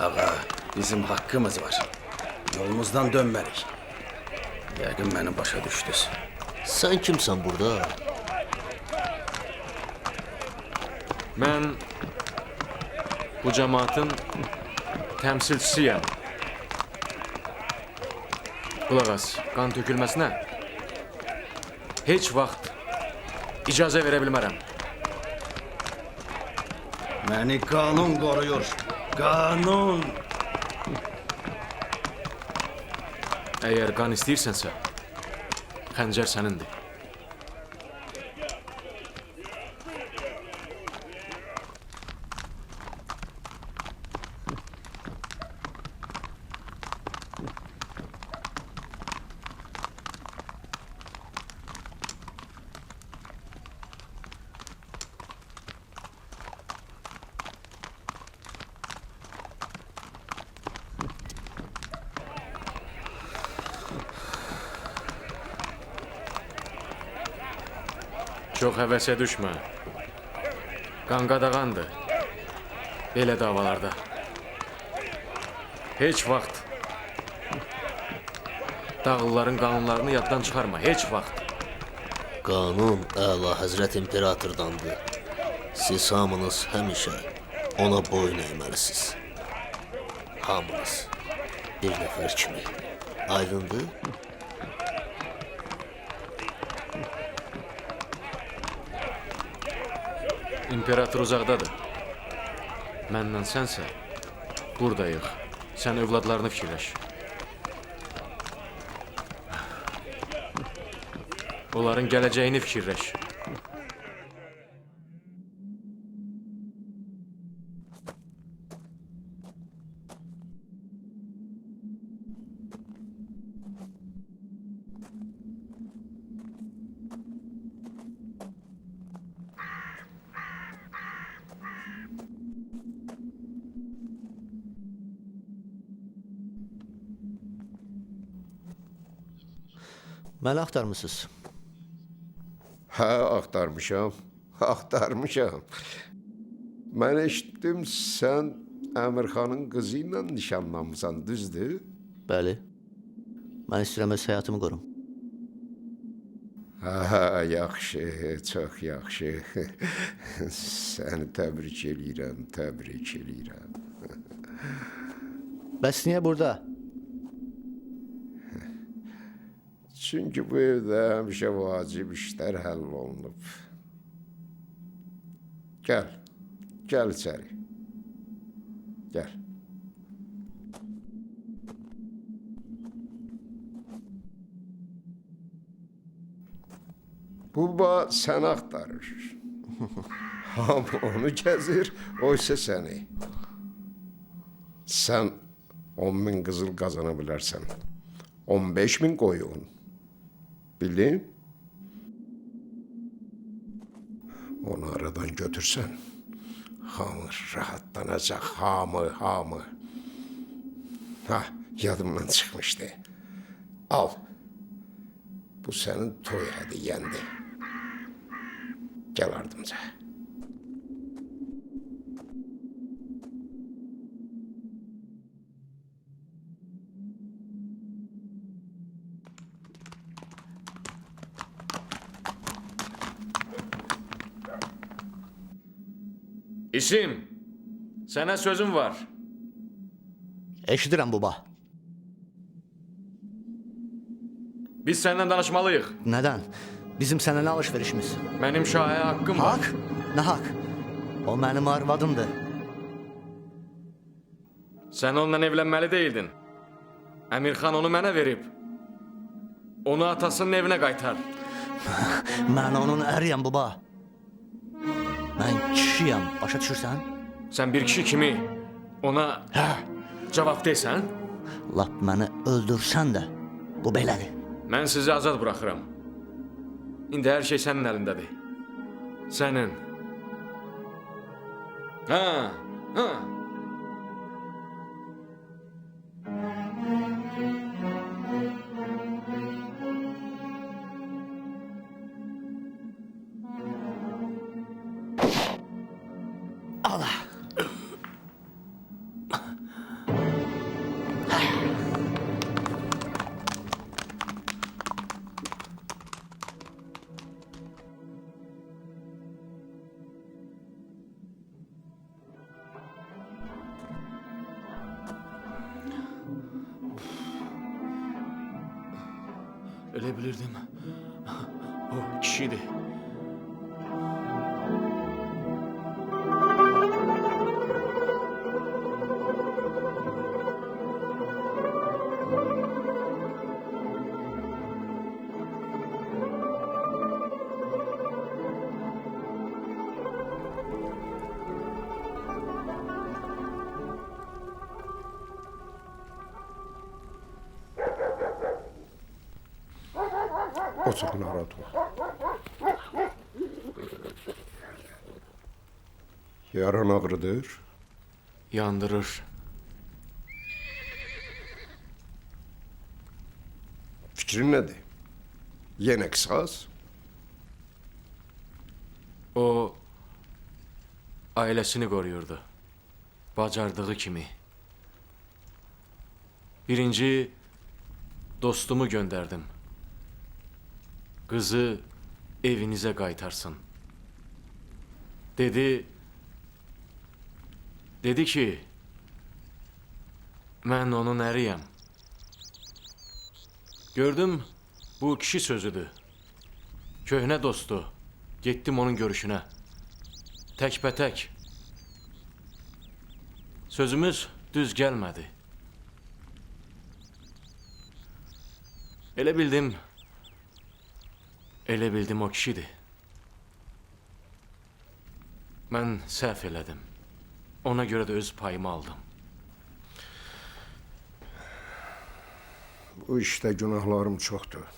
Ağa, bizim haqqımız var. Yolumuzdan dönmərik. Yəqin məni başa düşdünüz. Sən kimsən burada? Mən bu cəmaatın təmsilçisiyəm. Qulaq as, qan tökülməsinə heç vaxt icazə verə bilmərəm. Məni qanun qoruyur. Qanun! Əgər qan istəyirsənsə, xəncər sənindir. Çox həvəsə düşmə. Qan qadağandır. Belə davalarda. Heç vaxt dağlıların qanunlarını yaddan çıxarma. Heç vaxt. Qanun Əla Həzrət İmperatordandır. Siz hamınız həmişə ona boyun əyməlisiniz. Hamınız bir nəfər kimi. Aydındır? İmperator uzaqdadır. Məndən sənsə buradayıq. Sən övladlarını fikirləş. Onların gələcəyini fikirləş. Məni axtarmısınız? Hə, axtarmışam. Axtarmışam. Mən eşitdim, sən Əmirxanın qızı ilə nişanlanmısan, düzdür? Bəli. Mən istəyirəm öz həyatımı qorum. Hə, yaxşı, çox yaxşı. Səni təbrik eləyirəm, təbrik eləyirəm. Bəs niyə burada? Çünki bu evdə həmişə vacib işlər həll olunub. Gəl, gəl içəri. Gəl. Buba səni axtarır. Hamı onu gəzir, o isə səni. Sən 10.000 qızıl qazana bilərsən. 15.000 qoyun. Bildin? Onu aradan götürsən, hamı rahatlanacaq, hamı, hamı. Ha, yadımdan çıxmışdı. Al, bu sənin toy hədiyyəndir. Gəl ardımca. İsim, sənə sözüm var. Eşidirəm, baba. Biz səndən danışmalıyıq. Nədən? Bizim sənə nə alış-verişimiz? Mənim şahə haqqım var. Haqq? Nə haqq? O mənim arvadımdır. Sən onunla evlənməli deyildin. Əmirxan onu mənə verib. Onu atasının evinə qaytar. Mən onun əriyəm, baba. Mən kişiyəm, başa düşürsən? Sən bir kişi kimi ona cavab desən? Lap məni öldürsən də, bu belədir. Mən sizi azad buraxıram. İndi hər şey sənin əlindədir. Sənin. Ha, ha. Allah. Elə bilirdim, o kişiydi. Otur, narahat ol. Yaran ağrıdır. Yandırır. Fikrin nədir? Yenə qisas? O, ailəsini qoruyurdu. Bacardığı kimi. Birinci, dostumu göndərdim. Qızı evinizə qaytarsın. Dedi ki, mən onun əriyəm. Gördüm, bu kişi sözüdür. Köhnə dostu, getdim onun görüşünə. Təkbətək. Sözümüz düz gəlmədi. Elə bildim, Elə bildim o kişidir. Mən səhv elədim. Ona görə də öz payımı aldım. Bu işdə günahlarım çoxdur.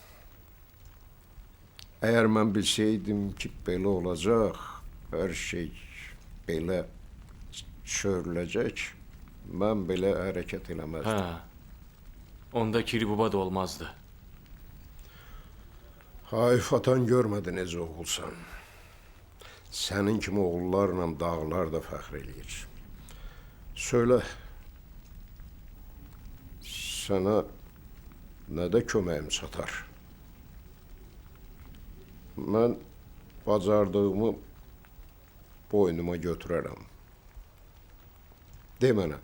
Əgər mən bilsəydim ki, belə olacaq, hər şey belə çörüləcək, mən belə hərəkət eləməzdim. Hə, onda Kiribuba da olmazdı. Hayf, atan görmədi necə oğulsan. Sənin kimi oğullarla dağlar da fəxr eləyir. Söylə, sənə nədə köməyim çatar? Mən bacardığımı boynuma götürərəm. De mənə,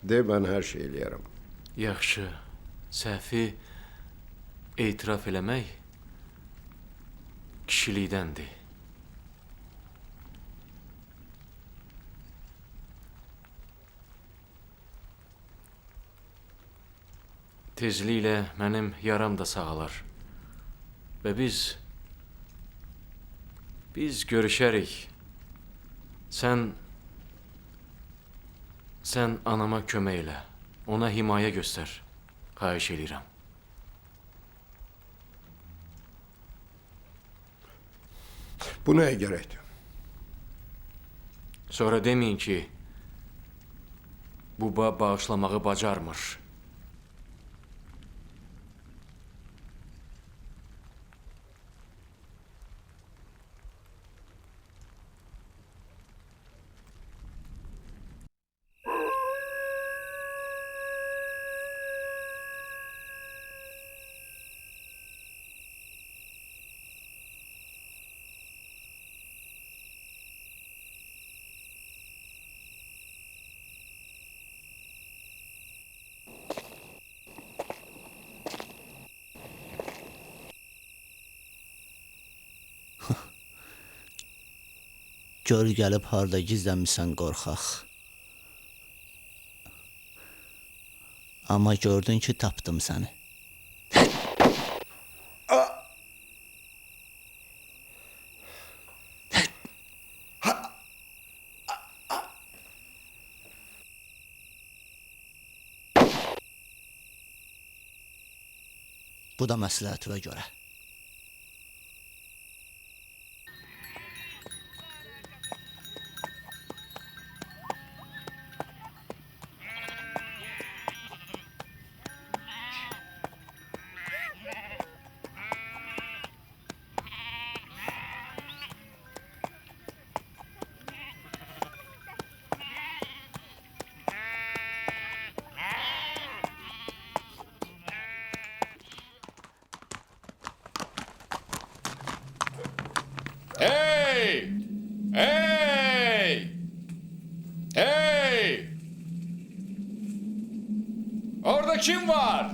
de mən hər şey eləyərəm. Yaxşı, səhvi etiraf eləmək kişilikdəndir. Tezliklə mənim yaram da sağalar və biz görüşərik. Sən anama kömək elə, ona himayə göstər, xahiş eləyirəm. Bu nəyə gərəkdir? Sonra deməyin ki, Buba bağışlamağı bacarmır. Gör gəlib harda gizlənmisən qorxaq. Amma gördün ki, tapdım səni. Bu da məsləhətimə görə. Hey! Hey! Hey! Orada kim var?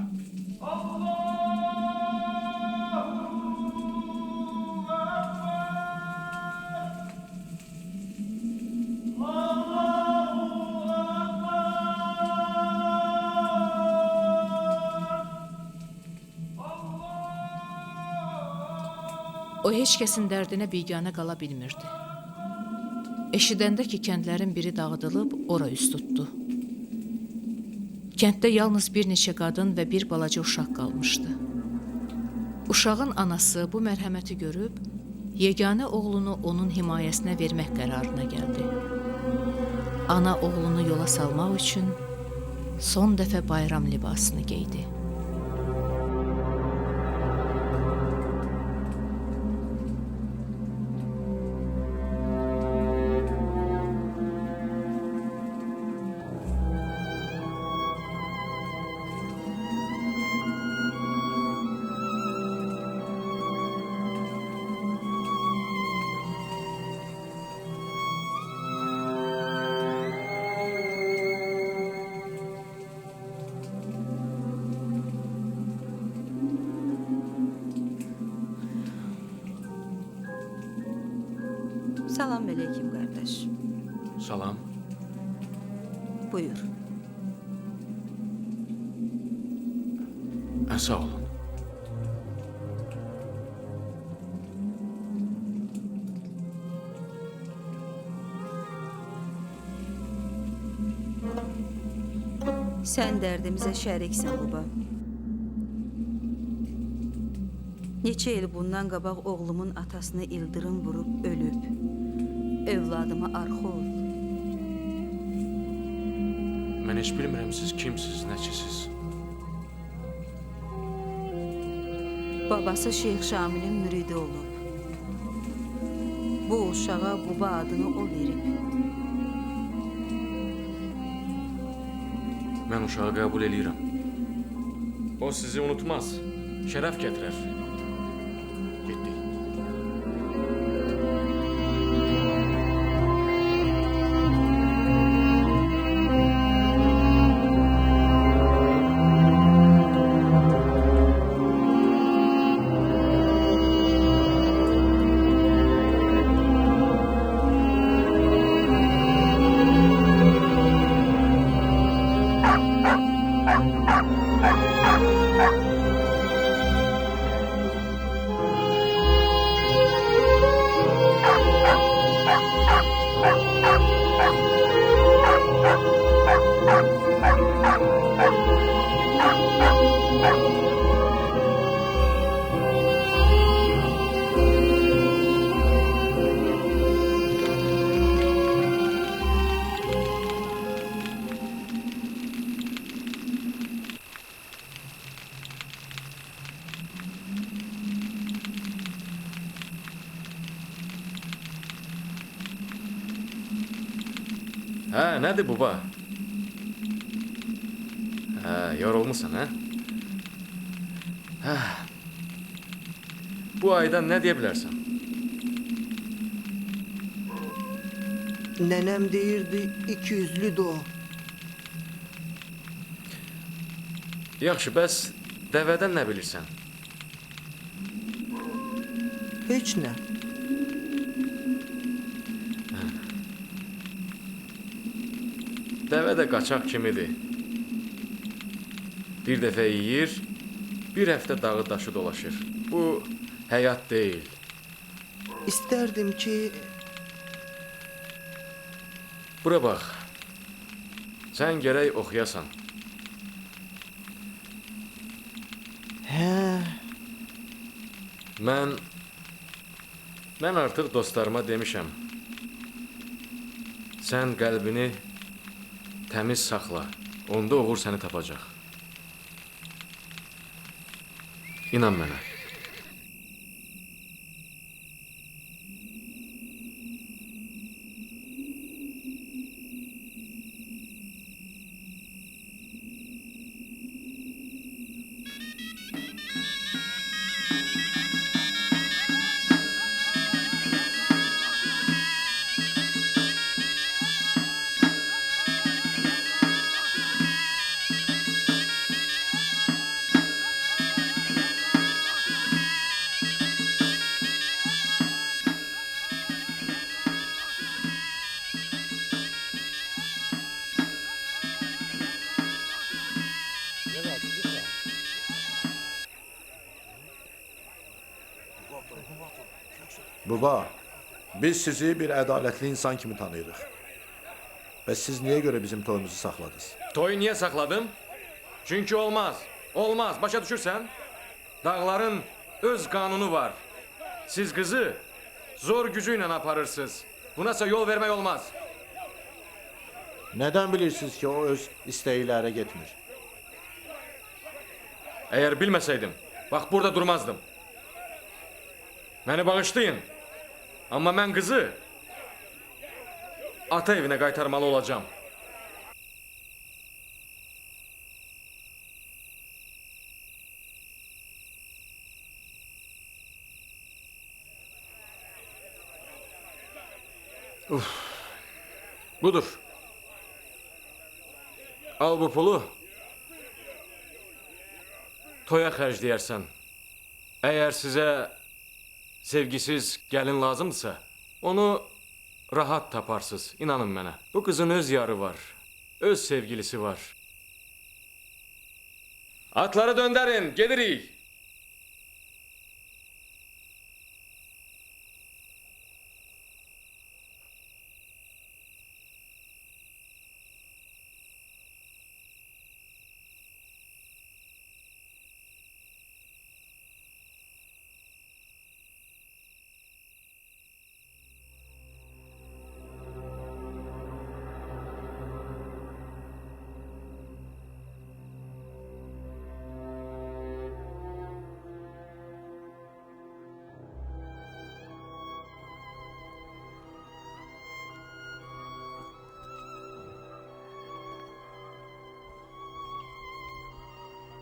O heç kəsin dərdinə biganə qala bilmirdi. Eşidəndə ki, kəndlərin biri dağıdılıb, ora üz tutdu. Kənddə yalnız bir neçə qadın və bir balaca uşaq qalmışdı. Uşağın anası bu mərhəməti görüb, yeganə oğlunu onun himayəsinə vermək qərarına gəldi. Ana oğlunu yola salmaq üçün son dəfə bayram libasını geydi. Salam əleykum qardaş. Salam. Buyur. Sağ olun. Sən dərdimizə şəriksən, baba. Neçə il bundan qabaq oğlumun atasını ildırım vurub ölüb. Övladıma arxa ol. Mən heç bilmirəm siz kimsiniz, nəçisiz. Babası Şeyx Şamilin müridi olub. Bu uşağa Quba adını o verib. Mən uşağı qəbul eləyirəm. O sizi unutmaz, şərəf gətirər. Getdik. Hə, nədir buba? Hə, yorulmusan, hə? Hə. Bu aydan nə deyə bilərsən? Nənəm deyirdi, ikiyüzlüdür o. Yaxşı, bəs dəvədən nə bilirsən? Heç nə. Dəvə də qaçaq kimidir. Bir dəfə yeyir, bir həftə dağı daşı dolaşır. Bu, həyat deyil. İstərdim ki... Bura bax. Sən gərək oxuyasan. Hə. Mən artıq dostlarıma demişəm. Sən qəlbini təmiz saxla, onda uğur səni tapacaq. İnan mənə. Baba, biz sizi bir ədalətli insan kimi tanıyırıq. Bəs siz niyə görə bizim toyumuzu saxladınız? Toyu niyə saxladım? Çünki olmaz. Olmaz. Başa düşürsən? Dağların öz qanunu var. Siz qızı zor gücü ilə aparırsınız. Bunasa yol vermək olmaz. Nədən bilirsiniz ki, o öz istəklərə getmir? Əgər bilməsəydim, bax burada durmazdım. Məni bağışlayın. Amma mən qızı ata evinə qaytarmalı olacağam. Uf. Budur. Al bu pulu. Toya xərcləyərsən. Əgər sizə sevgisiz gəlin lazımdırsa, onu rahat taparsınız, inanın mənə. Bu qızın öz yarı var, öz sevgilisi var. Atları döndərin, gedirik.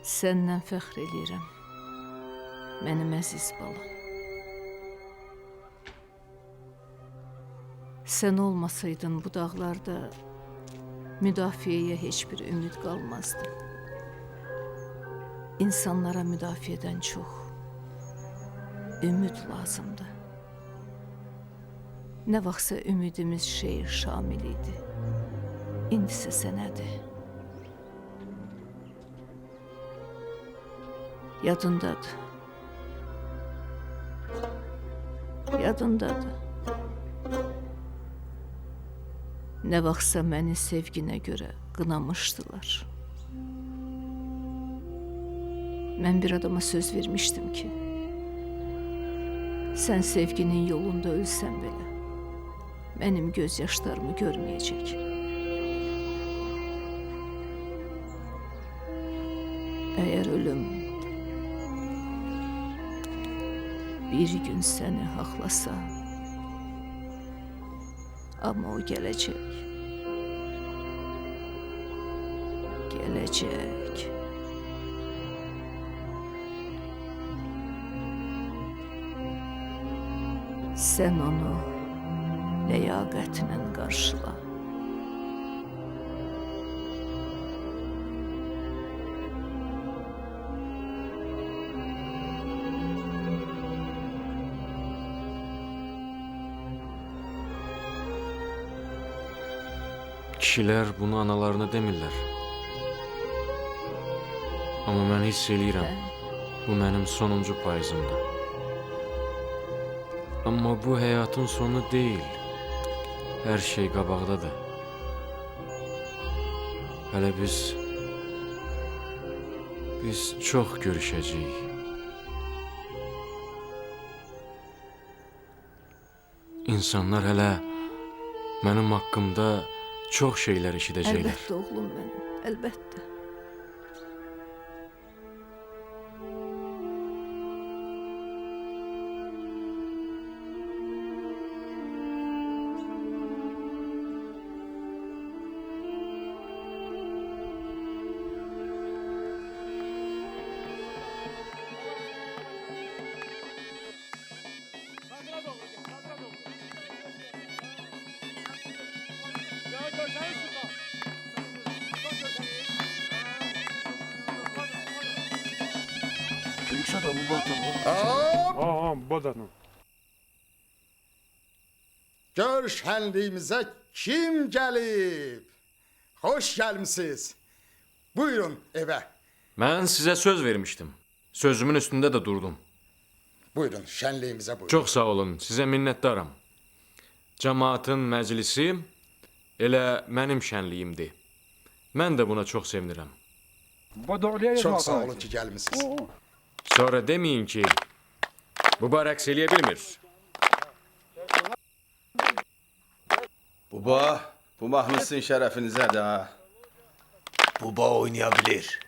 Səndən fəxr eləyirəm, mənim əziz balam. Sən olmasaydın bu dağlarda müdafiəyə heç bir ümid qalmazdı. İnsanlara müdafiədən çox ümid lazımdır. Nə vaxtsa ümidimiz Şeyx Şamil idi. İndisə sənədir. Yadındadır. Yadındadır. Nə vaxtsa məni sevginə görə qınamışdılar. Mən bir adama söz vermişdim ki, sən sevginin yolunda ölsən belə, mənim göz yaşlarımı görməyəcək. Əgər ölüm bir gün səni haqlasa, amma o gələcək. Gələcək. Sən onu ləyaqətlə qarşıla. Kişilər bunu analarına demirlər. Amma mən hiss eləyirəm, bu mənim sonuncu payızımdır. Amma bu həyatın sonu deyil. Hər şey qabaqdadır. Hələ biz çox görüşəcəyik. İnsanlar hələ mənim haqqımda çox şeylər eşidəcəklər. Əlbəttə oğlum mənim, əlbəttə. Gör şənliyimizə kim gəlib? Xoş gəlmisiniz. Buyurun evə. Mən sizə söz vermişdim. Sözümün üstündə də durdum. Buyurun, şənliyimizə buyurun. Çox sağ olun, sizə minnətdaram. Cəmaatın məclisi elə mənim şənliyimdir. Mən də buna çox sevinirəm. Çox sağ olun ki, gəlmisiniz. Sonra deməyin ki, buba rəqs eləyə bilmir. Buba, bu mahnı sizin şərəfinizədir ha. Buba oynaya bilir.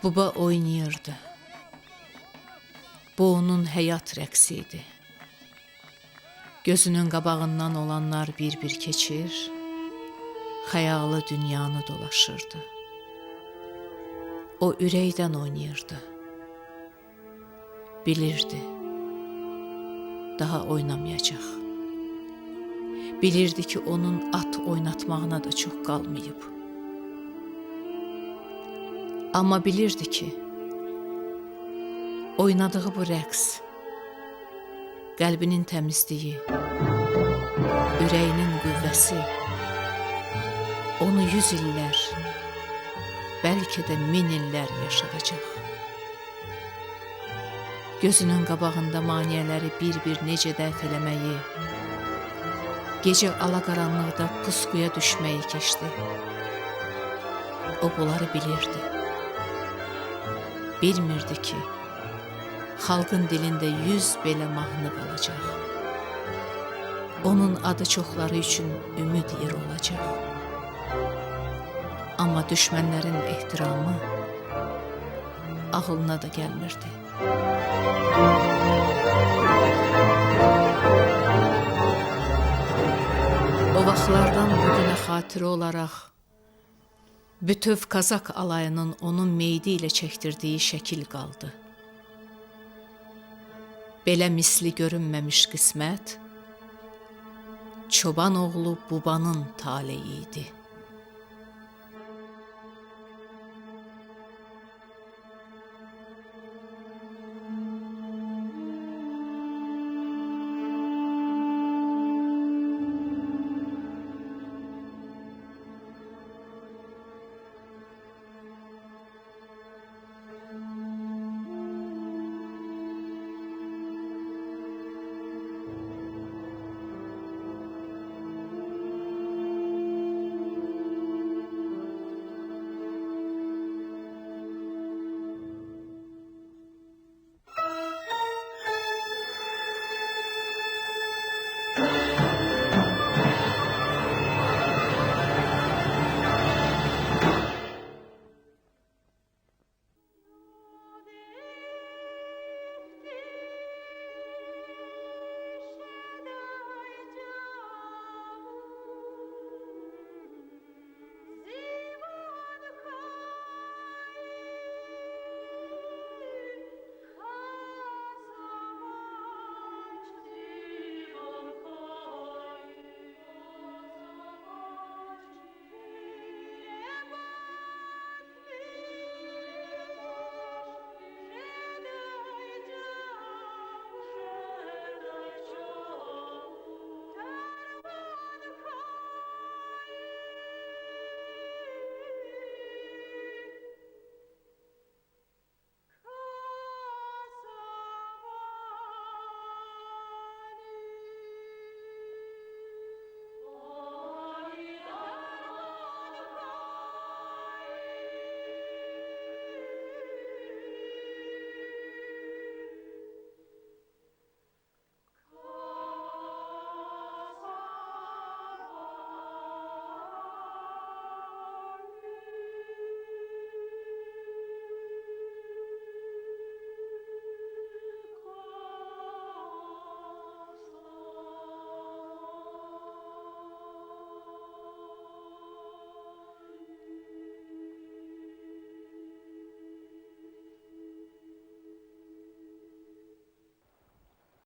Buba oynayırdı. Bu onun həyat rəqsi idi. Gözünün qabağından olanlar bir-bir keçir, xəyalı dünyanı dolaşırdı. O ürəkdən oynayırdı. Bilirdi, daha oynamayacaq. Bilirdi ki, onun at oynatmağına da çox qalmayıb. Amma bilirdi ki, oynadığı bu rəqs, qəlbinin təmizliyi, ürəyinin qüvvəsi onu 100 illər, bəlkə də 1000 illər yaşadacaq. Gözünün qabağında maneələri bir-bir necə dəf eləməyi, gecə alaqaranlıqda pusquya düşməyi keçdi. O bunları bilirdi. Bilmirdi ki, xalqın dilində 100 belə mahnı qalacaq. Onun adı çoxları üçün ümid yeri olacaq. Amma düşmənlərin ehtiramı ağlına da gəlmirdi. O vaxtlardan bugünə xatirə olaraq bütöv Kazak alayının onun meyidi ilə çəkdirdiyi şəkil qaldı. Belə misli görünməmiş qismət Çobanoğlu Bubanın taleyi idi.